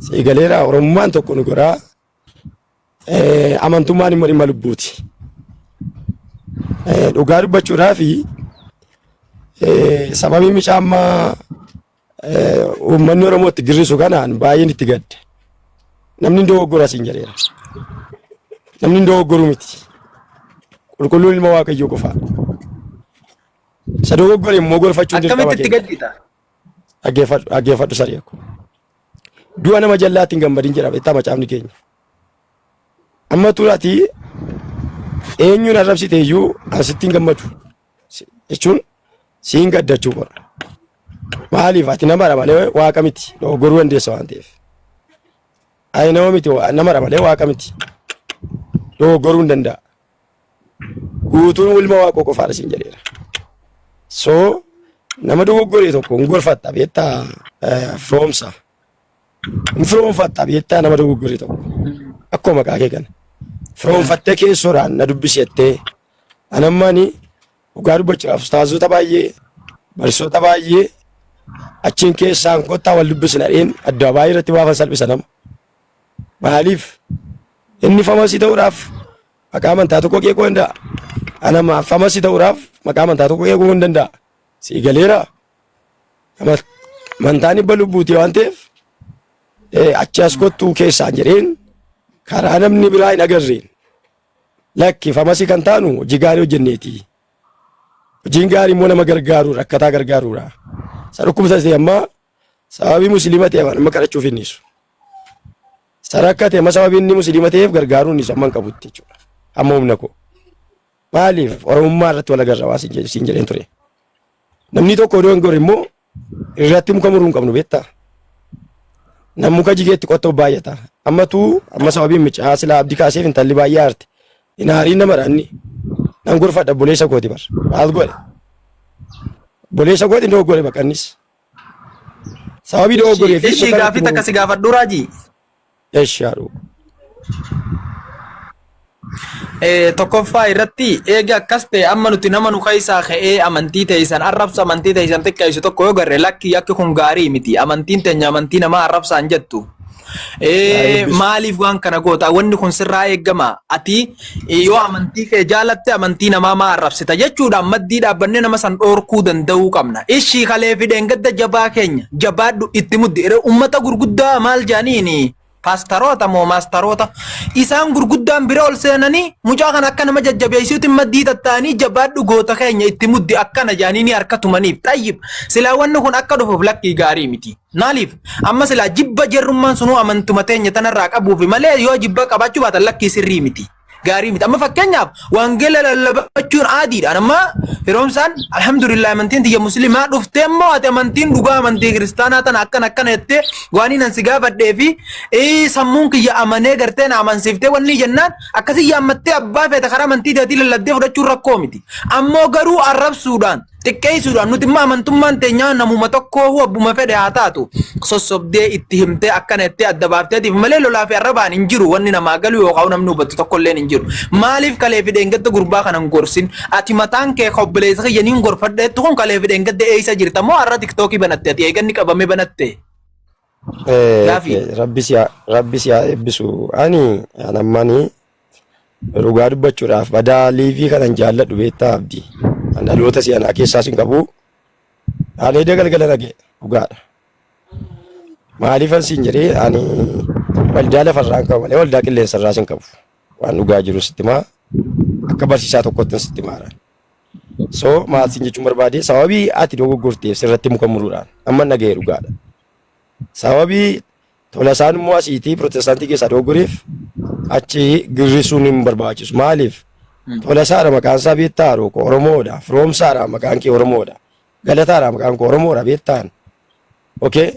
Seegaleera Oromummaan tokko nu godhaa. Amantummaan immoo dhimma lubbuuti. Dhugaa dubbachuudhaaf sababii micaa amma uummanni Oromoo itti girrisu kanaan baay'een itti gadde. Namni hin dogoggora siin jedheera. Namni hin dogoggoru miti. Qulqulluun ilma Waaqayyoo qofaadha. Isa dogoggore immoo gorfachuun dirqama Akkamitti itti keenya. gaddita? Dhaggeeffadhu dhaggeeffadhu saree ko. Du'a nama jallaatti hin gammadin jedha beektaa macaafni keenya. Amma turaati eenyuun arrabsite iyyuu asitti hin gammadu. Jechuun siin gaddachuu qaba. Maaliif ati namadha malee waaqa miti. Dogoggoruu dandeessa waan ta'eef. Ani nama miti namadha malee waaqa miti. Dogoggoruu hin danda'a. Guutuun ilma waaqoo qofaadha siin jedheera. So Nama dogoggore tokko hin gorfatta beektaa firoomsa. Hin firoomfatta beektaa nama dogoggore tokko. Akkuma maqaa kee kana. Firoomfattee keessoodhaan na dubbisi jettee anammaani dhugaa dubbachuudhaaf ustaazota baay'ee barsiisota baay'ee achiin keessaan kottaa wal dubbisna dheen adda baay'ee irratti baafan salphisa nama. Maaliif inni famasii ta'uudhaaf maqaa amantaa tokko qeequu danda'a. Anama famasii ta'uudhaaf maqaa amantaa tokko qeequu hin danda'a. Sii galeera. Amantaan dhibba lubbuuti waan ta'eef achi as kottuu keessaan jedheen karaa namni biraa hin agarreen. Lakki famasii kan taanu hojii gaarii hojjenneeti. Hojiin gaarii immoo nama gargaaru rakkataa gargaaruudha. Isa dhukkubsate amma sababii musliima ta'eef amma kadhachuuf hin dhiisu. Isa rakkate amma sababii inni musliima ta'eef gargaaruu hin dhiisu amma hin qabutti jechuudha. Amma humna koo. Maaliif Oromummaa irratti wal agarra waa siin jedheen ture. Namni tokko odoo hin gore immoo irratti muka muruu hin qabnu beektaa. Nam muka jigeetti qottoo baay'ata. Ammatu amma sababiin micaa silaa abdii kaaseef intalli baay'ee aarte. Hin aariin namadha inni. Nan gorfadha obboleessa kooti bar. Maal godhe? Obboleessa kooti hin dogoggore bakka innis. Sababii dogoggoree fi Ishii muka gaaffii irratti takka si gaafadhu raajii. Eshi haadhuu. Tokkoffaa irratti eega akkas ta'e amma nuti nama nu keessaa ka'ee amantii teessan arrabsu amantii teessan xiqqeessu tokko yoo garre lakki yakki kun gaarii miti amantiin teenya amantii namaa arrabsaan jettu. Maaliif waan kana goota wanni kun sirraa eegama ati yoo amantii kee jaalatte amantii namaa maa arrabsita jechuudhaan maddii dhaabbannee nama san dhoorkuu danda'uu qabna. Ishii kalee fi dheengadda jabaa keenya jabaadhu itti muddi ummata gurguddaa maal jaaniini Paastaroota moo maastaroota isaan gurguddaan bira ol seenanii mucaa kana akka nama jajjabeessuutti maddii tatta'anii jabaadhu goota keenya itti muddi akkana jaanii ni harka tumaniif. Xayyib silaa wanni kun akka dhufuuf lakkii gaarii miti. Maaliif amma silaa jibba jarrummaan sunuu amantuma teenya tanarraa qabuufi malee yoo jibba qabaachuu baatan lakkii sirrii miti. Gaarii miti. Amma fakkeenyaaf wangeela lallabachuun aadiidha. Amma firoomsaan alhamdulillah amantiin tiyya muslimaa dhuftee immoo ati amantiin dhugaa amantii kiristaanaa tana akkana akkana jettee waan inni si gaafadhee fi sammuun kiyya amanee gartee na amansiiftee wanni jennaan akkasii yaammattee abbaa feete karaa amantii teetii lallabdee fudhachuun rakkoo miti. Ammoo garuu arrabsuudhaan xiqqeessuudhaan nuti immoo amantummaan teenyaa namuma tokkoo abbuma fedhe haa taatu sossobdee itti himtee akkana jettee adda baafteetiif malee lolaa fi arrabaan hin jiru wanni namaa galu yookaan namni hubatu tokko illeen hin jiru. Maaliif kalee fi dheengadda gurbaa kana hin gorsin ati mataan kee ka obboleessa kiyya niin gorfadha jettu kun kalee fi dheengadda eessa jirta moo har'a tiktookii banatte ati eeganni qabame banatte? Gaafii. Rabbi si haa Rabbi si haa eebbisu. Ani anammani Dhugaa dubbachuudhaaf badaa liivii kanan jaalladhu beektaa abdii. An dhaloota si'anaa keessaas hin qabu. Ani edda galgala dhaga'e dhugaadha. Maaliifan siin jedhee ani waldaa lafarraa hin qabu malee waldaa qilleensarraas hin qabu. Waan dhugaa jiru sitti himaa akka barsiisaa tokkotti sitti himaara. So maal siin jechuun barbaade sababii ati dogoggorteef sirratti muka muruudhaan amma dhaga'e dhugaadha. Sababii Tolasaan immoo asiitii pirootestaantii keessaa dogoggoreef achi girrisuun hin barbaachisu. Maaliif? Tolasaadha maqaan isaa beektaa haadhoo koo Oromoodha. Firoomsaadha maqaan kee Oromoodha. Galataadha maqaan koo Oromoodha beektaan. Okay?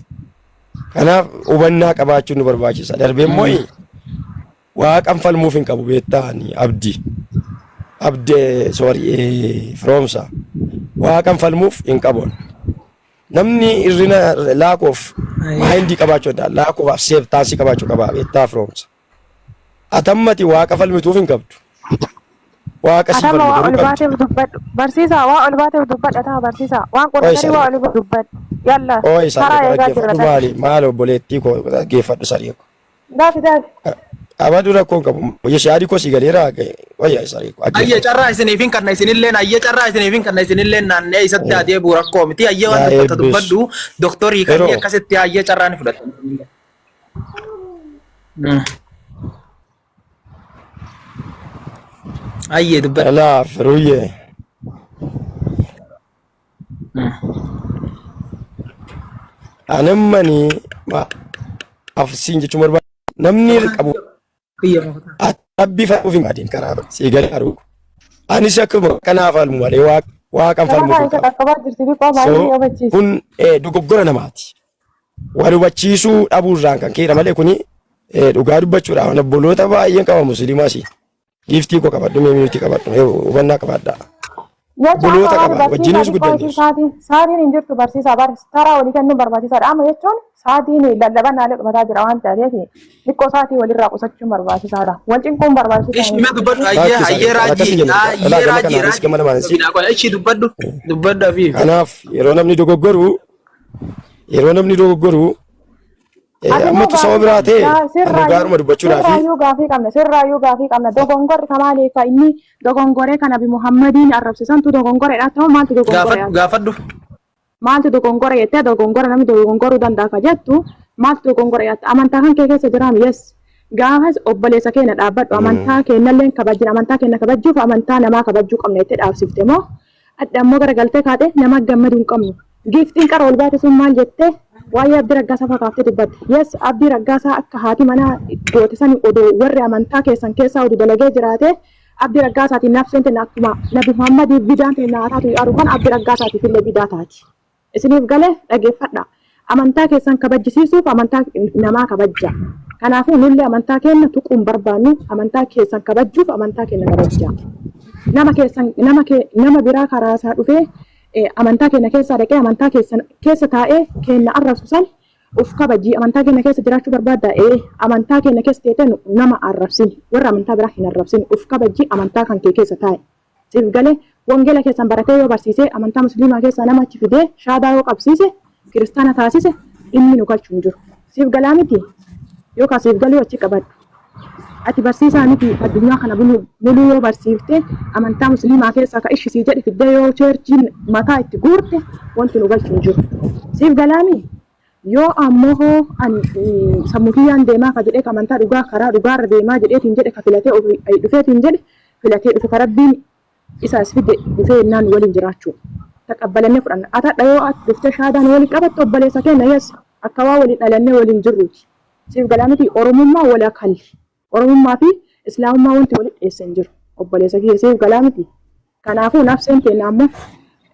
Kanaaf hubannaa qabaachuun nu barbaachisa. Darbee immoo waaqan falmuuf hin qabu beektaan abdii. Abdee sorry firoomsa. Waaqan falmuuf hin qabu. Namni hir'ina lack of mind qabaachuu danda'a. Lack of acceptance qabaachuu qaba. Beektaa firoomsa. Atammati waaqa falmituuf hin qabdu. Waaqa si Atama falmu waa garuu ol qabdi. baateef dubbadhu. Barsiisaa waa ol baateef dubbadha ta'a barsiisaa. Waan Ooyi qurxarii waa saree. ol dubbadhu. Yalla Ooyi saree karaa koo eegaa jirra dhaggeeffadhu ta'a. maali maali obboleettii koo dhaggeeffadhu saree koo. Daafi daafi. Abadu rakkoo hin qabu. Yaadi koo sii galeera wayyaa saree koo Ayye dhaggeeffadhu. carraa isiniif hin kanna isinilleen ayye carraa isiniif hin kanna isinilleen naannee isatti haa deebi'u rakkoo miti ayye waan Yaa dubbata eebbisu. dubbadhu doktorii kan Yeroo akkasitti ayye carraa ni fudhata. Ayye dubbadhu. Alaa firuyyee. Anammani maaf siin jechuun barbaada. Namni qabu rabbi falmuuf hin qaadin karaa sii gargaaru. Anis akkuma kanaaf falmu malee waaqan Karaa falmuuf hin isa qabu. qaqqabaa jirti xiqqoo So baay'ee hubachiisa. kun dogoggora namaati. Wal hubachiisuu dhabuurraan kan ka'edha malee kuni dhugaa dubbachuudhaaf obboloota baay'een qaba musliimaas. Giiftii koo qabadhu mee miitii qabadhu mee hubannaa qabadha. Jecha amma Obboloota waan qaba. barsiisaa Wajjinis xiqqoo isii guddanneerra. sa'aatiin sa'aatiin hin jirtu barsiisaa bar taraa walii kennuun barbaachisaadha. Amma jechuun sa'aatiin lallabannaalee dhumataa jira waan ta'eef xiqqoo sa'aatii walirraa qusachuun barbaachisaadha. Wal cinquun barbaachisaa Ishi miti. mee dubbadhu ayyee Laakki ayyee isaanii akkas raajii hin jenne. Alaa ayyee gama raajii kanaanis raajii gama lamaanis. binaa qola ishi dubbadhu dubbadhu abiif. Kanaaf yeroo namni dogoggoru yeroo namni dogoggoru Ati immoo ammatu saba gaafii biraa qabna. ta'e anu Sirraayyuu gaaruma dubbachuudhaa fi sirraayyuu gaafii qabna. Sirraayyuu gaafii qabna. Dogongorri kamaali ka inni dogongoree kan Nabi Muhammadiin arrabsisantu dogongoreedha ta'u maaltu dogongore Gaafadhu gaafadhu. maaltu dogongore jettee dogongora namni dogongoruu danda'a ka jettu maaltu dogongore jette amantaa kan kee keessa jiraam yes gaafas obboleessa keenya dhaabbadhu amantaa keenyallee kabajina amantaa keenya kabajuuf amantaa namaa kabajuu qabna jettee dhaabsifte moo adda ammoo garagaltee kaate nama gammaduu hin qabnu giiftiin qara ol baate sun maal jettee waa'ee Abdii Raggaasaa fakaaftee dubbatte yes Abdii Raggaasaa akka haati manaa goote sani odoo warri amantaa keessan keessaa oduu dalagee jiraate Abdii Raggaasaatiin nafseen teenna akkuma Nabi Muhammadiif bidaan teenna haa taatu yaaru kan Abdii Raggaasaatif illee bidaa taati. Isiniif gale dhageeffadha. Amantaa keessan kabajjisiisuuf amantaa namaa kabajja. Kanaafuu nullee amantaa keenya tuquu hin barbaannu amantaa keessan kabajjuuf amantaa keenya kabajja. Nama keessan nama kee nama biraa karaa isaa dhufee amantaa keenya keessaa dhaqee amantaa keessan keessa taa'ee keenya arrabsu san Uf kabaji amantaa keenya keessa jiraachuu barbaaddaa? Ee. Amantaa keenya keessa teetee nu nama arrabsin. Warra amantaa biraa hin arrabsin. Uf kabaji amantaa kan kee keessa taa'i. Siif galee? Wangeela keessan baratee yoo barsiisee amantaa musliimaa keessaa nama achi fidee shaadaa yoo qabsiise kiristaana taasise dhimmi nu galchu hin jiru. Siif galaa miti? Yoo kaa siif galuu achi qabadhu. Ati barsiisaa miti addunyaa kana bulu muluu yoo barsiifte amantaa musliimaa keessaa ka ishi sii jedhe fiddee yoo cheerchiin mataa itti guurte wanti nu galchu hin jiru. Siif galaami? Yoo ammoo hoo ani sammuu kiyyaan deemaa ka jedhee ka amantaa dhugaa karaa dhugaarra deemaa jedheetiin jedhe ka filatee ofii dhufeetiin jedhe filatee dhufe ka rabbiin isa as fide dhufee jennaan nu waliin jiraachuu taqabbalannee fudhanna. Ati hadha yoo ati dhuftee shaadaa nu waliin qabatte obboleessa keenya yes akka waa waliin dhalannee waliin jirruuti. Siif galaa miti Oromummaa wal akalli. Oromummaa fi Islaamummaa wanti walitti dheesse hin jiru. Obboleessa kiyya siif galaa miti. Kanaafuu nafseen teenna ammoo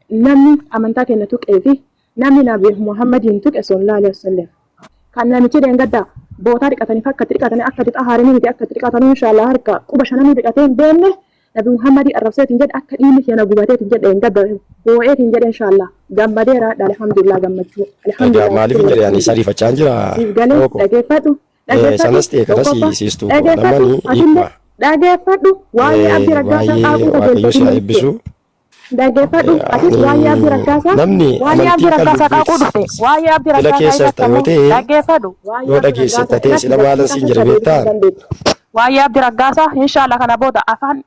namni amantaa keenya tuqee fi namni Nabi Muhammadiin tuqe sallallahu alaihi wasallam. Kan namichi deengadda bootaa dhiqataniif akka itti dhiqatanii akka itti xahaaranii miti akka itti dhiqatanuu inshaallah harka quba shananuu dhiqatee hin beekne Nabi Muhammadii arrabseetiin jedhe akka dhiigni kiyya na gubateetiin jedhe deengadda boo'eetiin jedhe inshaallah gammadeera alhamdulillah gammachuu Egaa alhamdulillah maaliif hin jedhe ani sariifachaa hin jira siif galee rooko. dhageeffadhu dhageeffadhu Sanas ta'e kanas tokkoffaa siistuu koo dhageeffadhu namani atillee hiikma. dhageeffadhu waa'ee Abdii Raggaasaa Baay'ee qaaquu Waaqayyo si haa kajeelfatiin eebbisu. Dhaggeeffadhu atis waa'ee Abdii Raggaasaa Namni waa'ee amantii Abdii kan Raggaasaa qaaquu lubbuutti dhufte waa'ee Abdii fila Raggaasaa keessa irratti jirta yoo ammoo ta'e dhaggeeffadhu waa'ee yoo Abdii dhageesse Raggaasaa tatee irratti sila maalan daqiiqaa siin jedhe takka deebisuu beektaa? hin dandeettu. Waa'ee Abdii Raggaasaa inshaallah kana booda afaan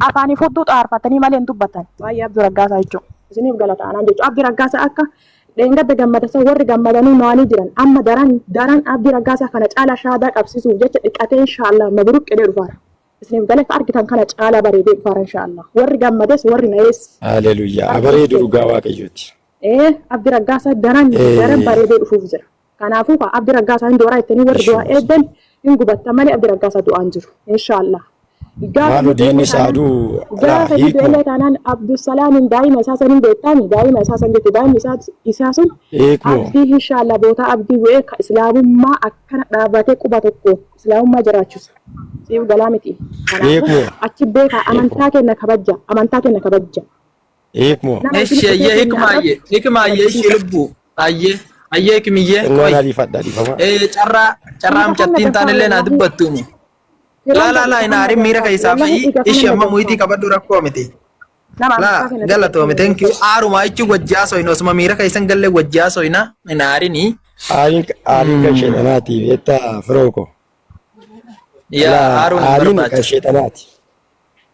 afaanii fudduu xaarfatanii malee hin dubbatan waa'ee Abdii Raggaasaa jechuun isiniif galata anaan jechuun Abdii Raggaasaa akka dheengadda gammada san warri gammadanii maanii jiran amma daran daran Abdii Raggaasaa kana caalaa shaadaa qabsiisuuf jecha dhiqatee inshaallah mabruuk jedhee dhufaara. Isiniif galee ka argitan kana caalaa bareedee dhufaara inshaallah. Warri gammades warri na'ees Haleluuyaa. harka Abareedu dhufte. dhugaa Waaqayyooti. Ee Abdi Raggaasaa daran daran bareedee dhufuuf jira. Kanaafuu ka Abdi Raggaasaa hin du'araa jettanii warri du'aa eegdan hin gubatta malee Abdi Raggaasaa du'aan jiru. Inshaallah. Gaafa Maaloo inni du'ellee diinni isaa taanaan aduu alaa gaafa inni hiikmoo. du'ellee taanaan Abdusalaamiin daa'ima isaa san hin beektaami daa'ima isaa san jechuudha daa'imni isaa isaa sun Hiikmoo. Abdii inshaallah bootaa Abdii bu'ee ka islaamummaa akkana dhaabatee quba tokko islaamummaa jiraachisa. Siif galaa miti. Kanaafuu Hiikmoo. achi beekaa amantaa keenya kabajja amantaa keenya kabajja. Hiikmoo. Nama isin Eshi dhufee ayyee keenya hikma ayyee arrabsu hikma ayyee ishii kabajjisiisa. lubbuu ayyee ayyee hikmiyyee Xinnoo qoy ariifadha dhiifama. Carraa carraa Dhiiga kana mucattiin dafaa taanillee naa wallaahi. dubbattuuni. Laa Firoon laa laa dhiiga hin kana aarin miira dafaa keessaa wallaahi bahi dhiiga kana ishii na amma muyitii dafaa. qabadhu rakkoo miti. Nama Laa amantaa keenya galatoomi tuqee thank you aarumaa jechuun wajjaa soyina osuma miira keessan gallee wajjaa soyina hin aarini. Aariin aariin kan sheexanaati beektaa firoo koo. Yaa Laa aaruun hin aariin kan barbaachisu. sheexanaati.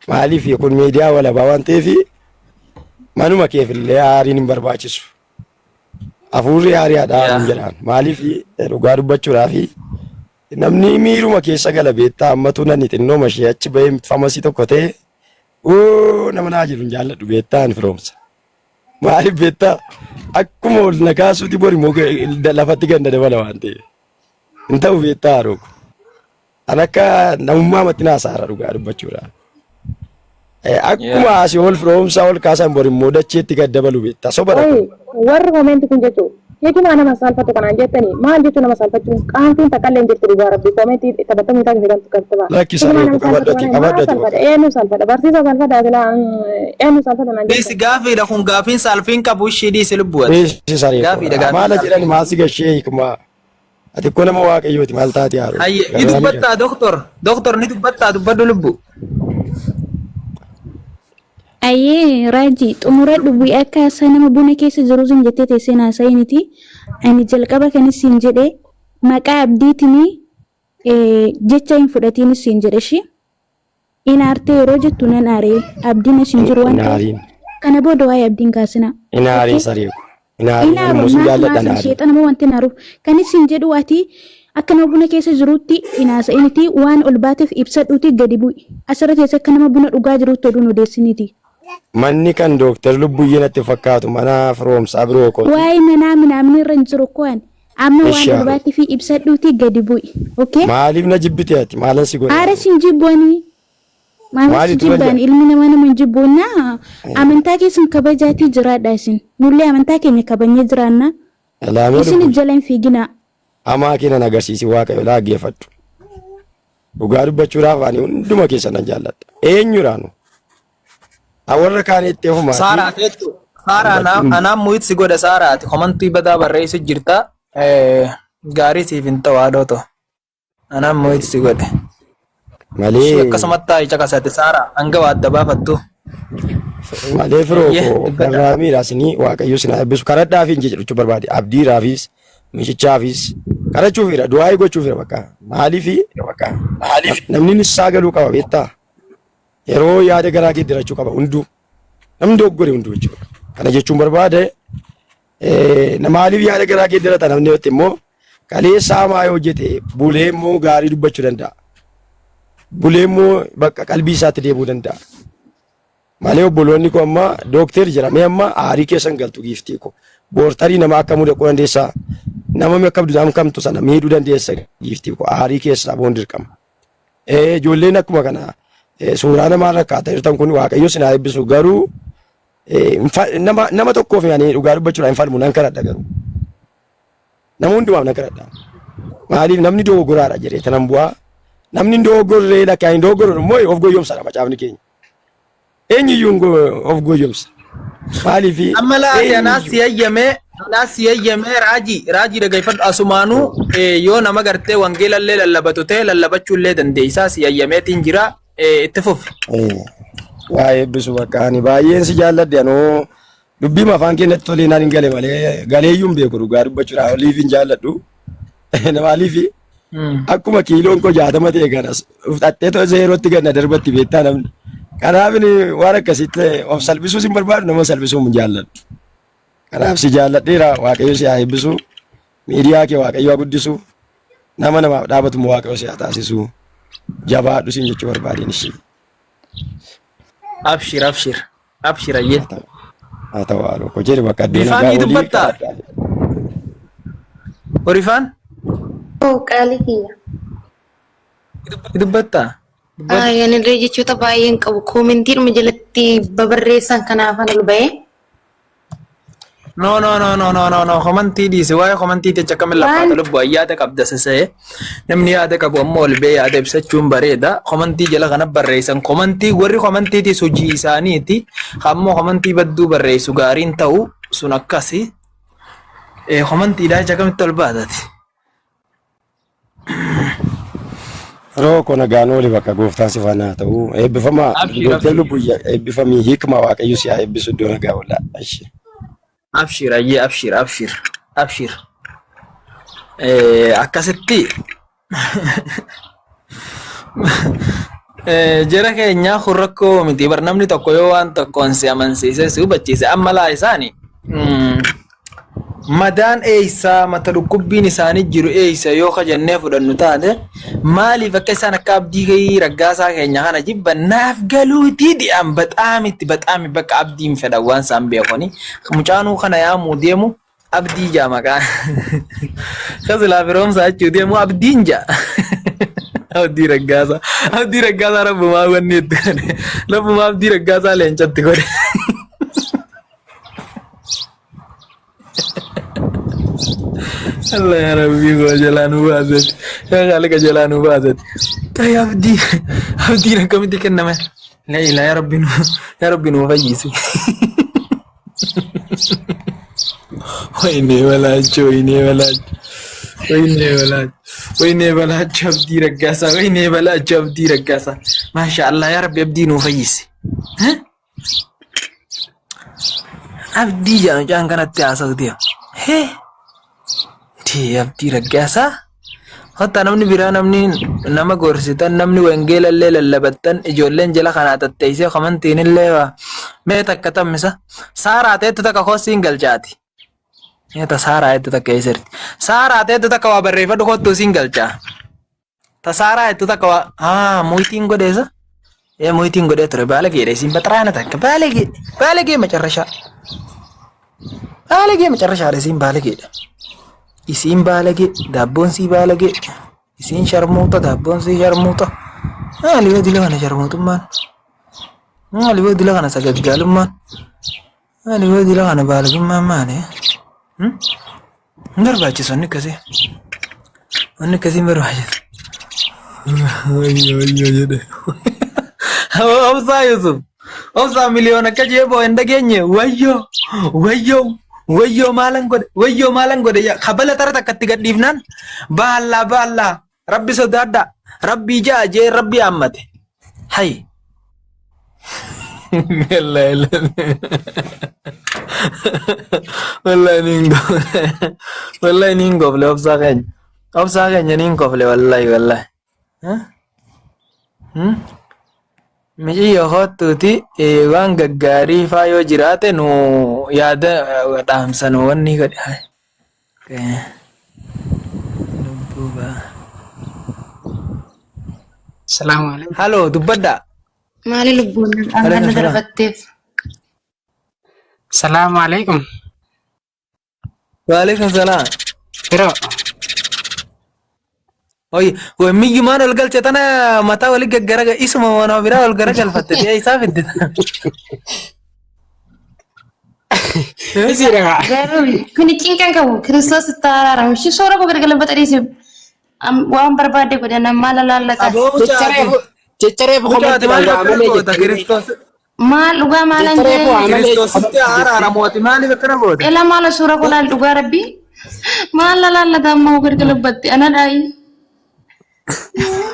Maaliif kun miidiyaa walabaa waan ta'eef manuma keefillee aariin hin barbaachisu. Hafuurri aarii hadhaa'aa hin Yaa. jedhaan. Maaliif dhugaa dubbachuudhaaf namni miiruma keessa gala beektaa ammatu nani xinnoo mashee achi bahee famasii tokko ta'e oo nama naa jiru hin jaalladhu beektaa ani firoomsa. Maaliif beektaa akkuma ol na kaasuuti bori immoo lafatti ganda dabala waan ta'eef. Hin ta'u beektaa haadhoo. An akka namummaa matti naasaara dhugaa dubbachuudhaaf. Akkuma asii ol firoomsaa ol kaasan bor immoo dacheetti gad dabalu beektaa. Soba Qoyi kun. warri komeenti kun jechuun Hikimaa nama saalfatu kanaan jettanii maal jechuu nama saalfachuun qaanfiin takka illee hin jirtu dhugaa rabbii koomentii taphattamii taasise kan tuqattaba. Lakki Hikimaa saree nama koo saalfatu qabadhu ati kanaan maal qabadhu ati saalfadha bakka. eenyu saalfadha barsiisaa saalfadha silaa eenyu saalfadha naan Dhiisi jettan. gaafiidha kun gaafiin saalfiin qabu ishii dhiisi lubbu ati. Dhiisi saree koo. Gaafiidha gaafiin Maala saalfiin jedhani qabu. maal si gashee hiikuma. Ati koo nama waaqayyooti maal taate haaroo. Hayye ni Garraamii dha. dubbattaa doktor doktor ni dubbattaa dubbadhu lubbu. Ayyee Raajii xumura dubbii akka isa nama buna keessa jiru sun jettee teessee naasa'initi. Ani jalqaba kanis siin jedhe maqaa abdiitinii jecha hin fudhatiinis siin jedhe ishii. In aartee yeroo jettu nan aaree abdiin as hin jiru waan Hin ta'eef aariin. kana booda waa'ee abdiin kaasinaa. Hin aariin Okay? saree koo. Hin aariin Hin ani aaru immoo sin naaf jaalladha hin maasan aariin. sheexana moo wanti hin aaruuf. Kan isin jedhu ati akka nama buna keessa jirutti hin haasa'initi waan ol baateef ibsadhuuti gadi bu'i. Asirra teessee akka nama buna dhugaa jirutti oduun odeessiniti. Manni kan dooktar Lubbuyyee natti fakkaatu mana firoomsaa biroo kooti. Waa'ee manaa minaamni irra hin jiru koo ani. Amma waan Eshi ol haadha. baateef ibsadhuuti gadi bu'i. Okay? Maaliif na jibbite ati? Maalan si godhe? Aara sin jibbu ani. Maaliif si Maalitu na jibbaan jedha? ilmi namaa nama hin jibbuunna amantaa keessan kabajaatii jiraadha isin. Nullee amantaa keenya kabajnee jiraanna. Laamee Isin lubbuyyee. jala hin fiiginaa. Hamaa kee nan agarsiisi waaqayyo laa geeffadhu. Dhugaa dubbachuudhaaf ani hunduma keessan nan jaalladha. Eenyudhaanu? Warra kaan itti ofumaati. Saaraa teettu. Saaraa anaan muyit si godha Saaraati. Komantii badaa barreessu jirta. Gaarii siif hin ta'u haadhoo ta'u. Anaan muyit si godhe. Ishii Malee akkasumatti taa'ii caqasate Saaraa hanga waa adda baafattu. malee firoo Eeyyee koo dubbadha. garraamiidha isinii waaqayyo isin haa eebbisu. Kadhadhaaf hin jechuu barbaade. Abdiidhaafis mishichaafis kadhachuufidha. Du'aayii gochuufidha bakka. Maaliifi namni nissaa galuu qaba beektaa? Yeroo yaada garaa geeddarachuu qaba hunduu. Namni dogoggore hunduu jechuudha. Kana jechuun barbaade maaliif yaada garaa geeddarata namni yoo immoo kaleessa hamaa yoo hojjete bulee immoo gaarii dubbachuu danda'a. Bulee immoo bakka qalbii isaatti deebi'uu danda'a. Malee obboloonni koo amma dookteer jedhamee amma aarii keessan galtu giiftii koo. Boortarii nama akka mudaquu dandeessa. Nama akka kamtu sana miidhuu dandeessa giiftii koo aarii keessaa boon dirqama. Ijoolleen akkuma kana suuraa namaa rakkaataa jirtan kun waaqayyo isin haa eebbisu garuu nama nama tokkoof ani dhugaa dubbachuudhaan hin falmu nan kadhadha garuu. Nama hundumaaf nan kadhadha. Maaliif namni dogoggoraadha jedhee tanan bu'aa. Namni hin dogoggorree lakkaa hin dogoggorru immoo of goyyomsadha macaafni keenya. Eenyuyyuu hin of goyyomsa. Maaliif Amma laate anaas eenyuyyuu. si hayyamee anaas si hayyamee raajii raajii dhaggeeffadhu asumaanuu yoo nama gartee wangeelallee lallabatu ta'e lallabachuullee dandeessaa si hayyameetiin jira itti fufi. Waa eebbisu bakka ani baay'een si jaalladhe anoo dubbiin afaan keenyatti tolee naan hin gale malee galeeyyuu hin beeku dhugaa dubbachuudhaaf oliif hin jaalladhu. Maaliif akkuma kiiloon koo 60 ta'e kanas uffattee too zeerootti gad na darbatti beektaa namni. Kanaaf inni waan akkasitti of salphisuus hin barbaadu nama salphisuu hin jaalladhu. Kanaaf si jaalladheera waaqayyo si haa eebbisu miidiyaa kee waaqayyo haa guddisu nama namaaf dhaabatu immoo waaqayyo si haa taasisu jabaadhu siin jechuu barbaadeen ishee. Abshir abshir abshir ayyee. Haa ta'u haa ta'u haadhoo koo jedhe bakka addee Rifaan nagaa ni olii dubbattaa? kadhadhaa. Rifaan Oo qaalii kiyya. ni dubbattaa? Dubbadhu. Ay, ani illee jechoota baay'een qabu. Koomentiidhuma jalatti babarreessan kanaafan ol ba'ee. No no no no no no no komantii dhiisi waa'ee komantii jecha akkamiin Waan lakkaata lubbu yaada qabda sasa'e namni yaada qabu ammoo ol ba'ee yaada ibsachuun bareeda komantii jala kana barreessan komantii warri komantiitis hojii isaaniiti ammoo komantii badduu barreessu gaariin ta'u sun akkasi komantiidhaa jecha akkamitti ol baatati. Firoo koo nagaan ooli bakka gooftaan si faana haa ta'u. Eebbifama Abshir gooftaan abshir lubbuyya eebbifamii hiikma waaqayyo si haa eebbisu iddoo nagaa oola. Ishee. abshir ayyee abshir abshir abshir akkasitti Jara keenyaa kun rakkoo miti bar namni tokko yoo waan tokkoon si amansiise si hubachiise amma laa isaani madaan eeysaa mata dhukkubbiin isaanii jiru eeysa yoo ka jennee fudhannu taate maaliif akka isaan akka abdii kee raggaasaa keenya kana jibban naaf galuutii di'an baxaamitti baxaami bakka abdiin fedhan waan isaan beekoni mucaanuu kana yaamuu deemu Abdii jaa maqaan. Ka silaa firoomsaa jechuu deemu abdiin jaa. Abdii Raggaasaa. Abdii Raggaasaa rabbumaa wanni itti godhe. Rabbumaa Abdii Raggaasaa leencatti godhe. Allah ya Rabbii koo jalaa nu baasati. Yaa Khaliqa jalaa nu baasati. Ta'i abdii abdiin akkamitti kenname? La ilaa ya Rabbi nu ya Rabbi nu fayyisi. Wayne balaachoo wayne balaachoo wayne balaachoo wayne balaachoo abdii raggaasaa wayne balaachoo abdii raggaasaa. Maasha Allah ya Rabbi abdii nu fayyisi. Abdii jedha mucaan kanatti haasa'u deema. Hee! Dee Abdii Raggaasaa. Hatta namni biraa namni nama gorsitan namni wangeela illee lallabattan ijoolleen jala kanaa tatteessee kamantiin illee waa mee takka tammisa. Saaraa ta'ettu takka kossiin galchaati. Mee ta saaraa jettu takka eessarti. Saaraa ta'ettu takka waa barreeffadhu kottuu siin galchaa. Ta saaraa jettu takka waa haa moyitiin godheessa. Ee moyitiin godhee ture baalageedha isiin baxaraana takka baalagee baalagee macarrashaa. Baalagee macarrashaadha isiin baalageedha. Isiin baalagee daabboon sii baalagee isiin sharmuuxa daabboon sii sharmuuxa. Maali yoo dila kana sharmuuxummaan? Maali yoo dila kana sagaggaalummaan? Maali yoo dila kana baalagummaan maali? Hin barbaachisu wanni akkasii. Wanni akkasii hin barbaachisu. Wayyo wayyo jedhe. Obsaa Yusuf. Obsaa miliyoon akka jee boo hin dhageenye. Wayyo wayyo wayyo maalan godhe wayyo maalan godhe kabala tara takkatti gadhiifnaan baallaa baallaa rabbi sodaadhaa rabbii ja'a jee rabbi ammate. Hay. Wallahi wallahi niin kofle wallahi niin kofle obsaa keenya obsaa keenya niin kofle wallahi wallahi. Miciyyo kottuuti waan gaggaarii faa yoo jiraate nu yaada dhaamsa nu wanni godhe. Lubbuu baa. Salaamu alaikum. Haloo dubbadhaa. Maali lubbuun Alaikum amma salaam. darbatteef? Salaamu alaikum. Waalaikum salaam. Bro, Oyi, woy miyyumaan ol galche tana mataa wali gaggaraga isuma mana biraa ol garagalfatte ta'e isaa fidde. isiidha kaa. Garuu kuni cinqan qabu Kiristoos itti araaramu. Ishii soora koo gargalfata dhiise waan barbaade godha maal laallata. Aboo mucaati. Jecha reefu Mucaati komantii maal waa akkana malee goota jettanii. Kiristoos. Maal dhugaa maalan Jecha reefu waa jedhee malee Kiristoositti araaramu ati maaliif akkana goota? ela maala suura koo laal dhugaa rabbii maal laallata amma gargalfatte ana dhaayi.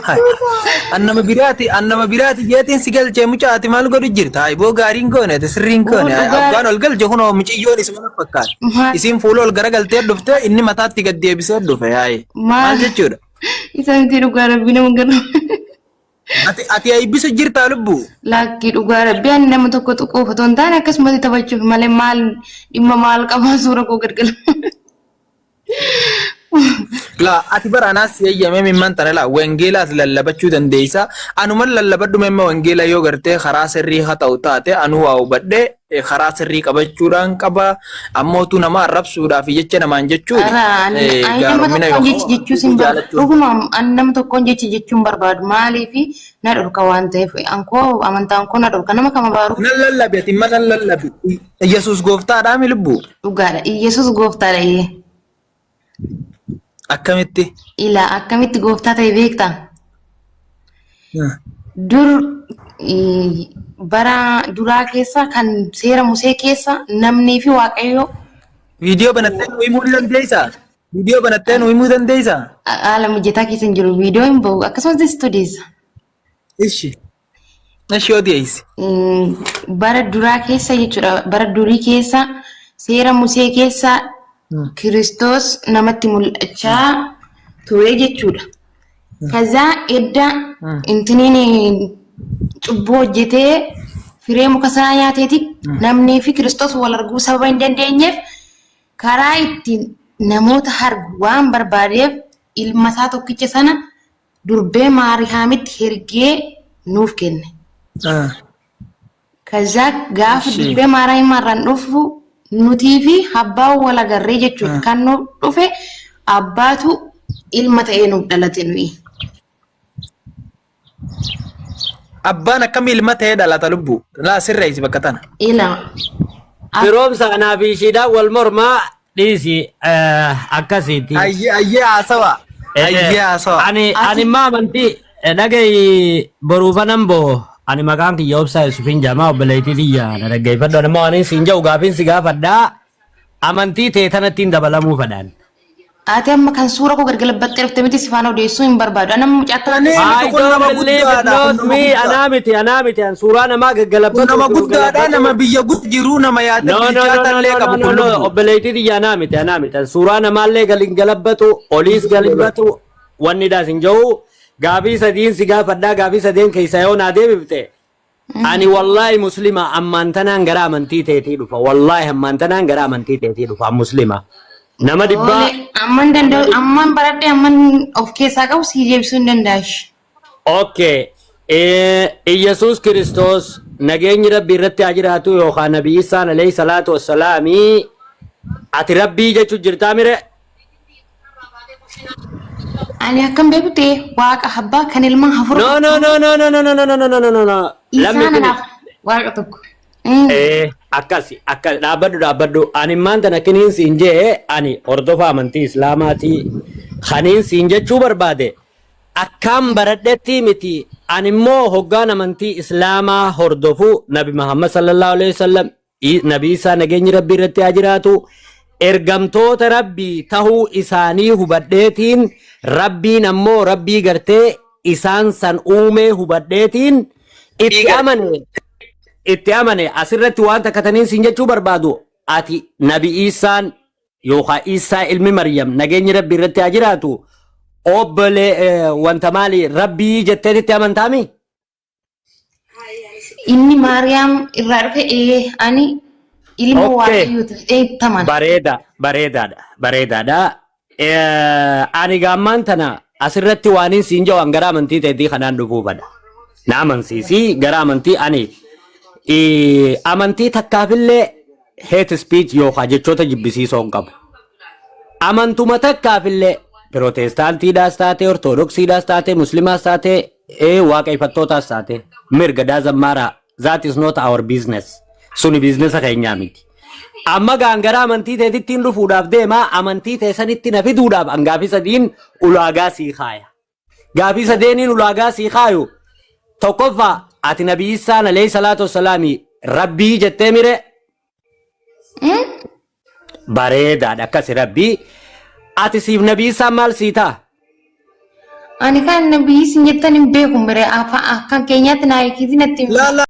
Hai. An nama biraati, an nama biraati jeetiin si galchee mucaa ati maal godhu jirta? Hai boo gaariin goone ati sirriin goone. Dhugaa- Abbaan ol galche kunoo mucayyoon isuma fakkaata. Maal Isiin fuula ol garagaltee dhufte inni mataatti gad deebisee dhufe. Hai. Maal maal jechuudha? isa miti dhugaa rabbii nama garuu. Ati ati eebbisu jirtaa lubbuu? Lakkii dhugaa rabbii ani nama tokko tuquuf otoo hin taane akkasumatti taphachuuf malee maal dhimma maal qabaa suura koo gargala. Laa ati bara anaas si eeyyamee mimman tana laa wangeelaas lallabachuu dandeessa. Anuman lallabadhu memma wangeela yoo gartee karaa sirrii haa ta'u taate anuu waa hubadhee karaa sirrii qabachuudhaan qaba. Ammootu nama arrabsuudhaaf jecha namaan jechuun Ara ani ani nama gaaromina tokkoon yookaan jechi jechuus hin barbaadu. jaalachuun. Dhuguma ani nama tokkoon jechi jechuu hin barbaadu. Maaliif na dhorka waan ta'eef ankoo amantaan koo na dhorka nama kama baaru Nan lallabi ati imma nan lallabi. Yesuus gooftaadhaa mi lubbuu? dhugaadha. Iyyasuus gooftaadha iyyee. Akkamitti? Ilaa akkamitti gooftaa ta'e beektaa? Dur bara duraa keessa kan seera Musee keessa namnii fi Waaqayyo Viidiyoo banattee nu himuu ni dandeessaa? Viidiyoo banattee nu himuu dandeessaa? haala mijataa keessa hin jiru viidiyoo hin bahu akkasumas istuudiyeessa. Ishi. Ishi yoo dhiyeessi. Bara duraa keessa jechuudha bara durii keessa seera Musee keessa Kiristoos namatti mul'achaa ture jechuudha. Kazaa edda intiniin cubbuu hojjetee firee muka sanaa nyaateeti namnii fi Kiristoos wal arguu sababa hin dandeenyeef karaa ittiin namoota argu waan barbaadeef ilma isaa tokkicha sana durbee Maariyaamitti ergee nuuf kenne. Kazaa gaafa durbee Maariyaam irraan dhufu nutii fi abbaan wal agarree jechuudha. Kan nuuf dhufe abbaatu ilma ta'ee nuuf dhalate nuyi. Abbaan akkamii ilma ta'ee dhalata lubbuu? Laa sirreessi bakka tana. Ila Firoomsa anaa fi ishiidhaan wal mormaa. Dhiisi akkasiiti. Ayyee ayyee haasawa. Ayyee haasawa. Ani ani Ati immoo amantii dhagayi boruufanan boo ani maqaan kiyya obsaa Yusufiin jedhama obboleettii tiyya na dhaggeeffadhu ani immoo ani siin jedhu gaafiin si gaafadhaa amantii tee tanatti hin dabalamuu fedhaan. Ati amma kan suura koo gargalabbattee dhufte miti si faana odeessuu hin barbaadu. Ani amma mucaa Ani miti I kun nama don't believe it guddaadha. Kun not nama me guddaa. anaa miti anaa miti an suuraa namaa Kun gaggalabbatu nama fi guddaadha. galabbatu Nama biyya gud jiru nama yaada No, no, no, no, bilchaatallee no, qabu no, no, kun no, lubbu. obboleettii tiyya anaa miti, anaa miti. An suuraa namaallee galin galabbatu, oliis galabbatu, wanni daas hin jiru. Gaafii sadiin si gaafadhaa, gaafii sadeen keessa yoo naa deebifte. Ani wallaahi muslima ammaan tanaan gara amantii teetii dhufa. Wallaahi ammaan tanaan gara amantii teetii dhufa muslima. Nama dhibbaa. Oole amman danda'u amman baradhe amman of keessaa qabu si deebisuu hin danda'ash. Okay. Iyyasuus Kiristoos nageenyi rabbii irratti haa jiraatu yookaan Nabi Isaan alayhi salaatu wassalaamii ati rabbii jechuun jirtaa mire? Ani akkam beeku ta'e waaqa abbaa kan ilma hafuura No, no, no, no, no, no, no, no, no, no, no, no, no. Lammi Isaan finish. anaaf waaqa tokko. Akkasi, akka dhaabbadhu dhaabbadhu. Ani maanta akkiniin siin jee ani hordofa amantii Islaamaati. Kaniin siin jechuu barbaade. Akkaan baradhetti miti. Ani immoo hoggaan amantii Islaamaa hordofu Nabi Muhammad sallallahu alaihi wasallam Nabi Isaa nageenyi Rabbii irratti haa jiraatu. Ergamtoota Rabbii tahuu isaanii hubadheetiin Rabbiin ammoo Rabbii gartee isaan san uumee hubadheetiin itti amane itti amane asirratti waan takka taniin siin jechuu barbaadu ati Nabi Isaan yookaan Isaa ilmi Maryam nageenyi Rabbii irratti haa jiraatu obbolee wanta maali Rabbii jetteetitti amantaami? Inni Maariyaam irraa dhufe ee ani ilma Waaqayyooti jedhee itti amana. Bareeda, bareedaadha, bareedaadha. Ani gaammaan tana asirratti waan siin jedhu an gara amantii teetii kanaan dhufuu fadha. Na amansiisi gara amantii ani amantii takkaafillee hate speech yookaan jechoota jibbisiisoo hin qabu. Amantuma takkaafillee pirootestaantiidhaas taate, ortodoksiidhaas taate, musliimaas taate, waaqeffattootaas taate mirga doesn't matter. That is not our business. Suni businessa keenyaa miti. Amma gaan gara amantii teetittiin dhufuudhaaf deema amantii teessanitti na fiduudhaaf an gaafii sadiin ulaagaa sii kaaya. Gaafii sadeeniin ulaagaa sii kaayu tokkoffaa ati Nabi Isaan alayhi salaatu wassalaami rabbii jettee mire bareedaadha akkasi rabbii. Ati siif Nabi Isaan maal sii ta'a? Ani kan nabiyyi isin jettan hin beeku mire afaan akkan keenyaatti naa hiikiitii natti hin La la.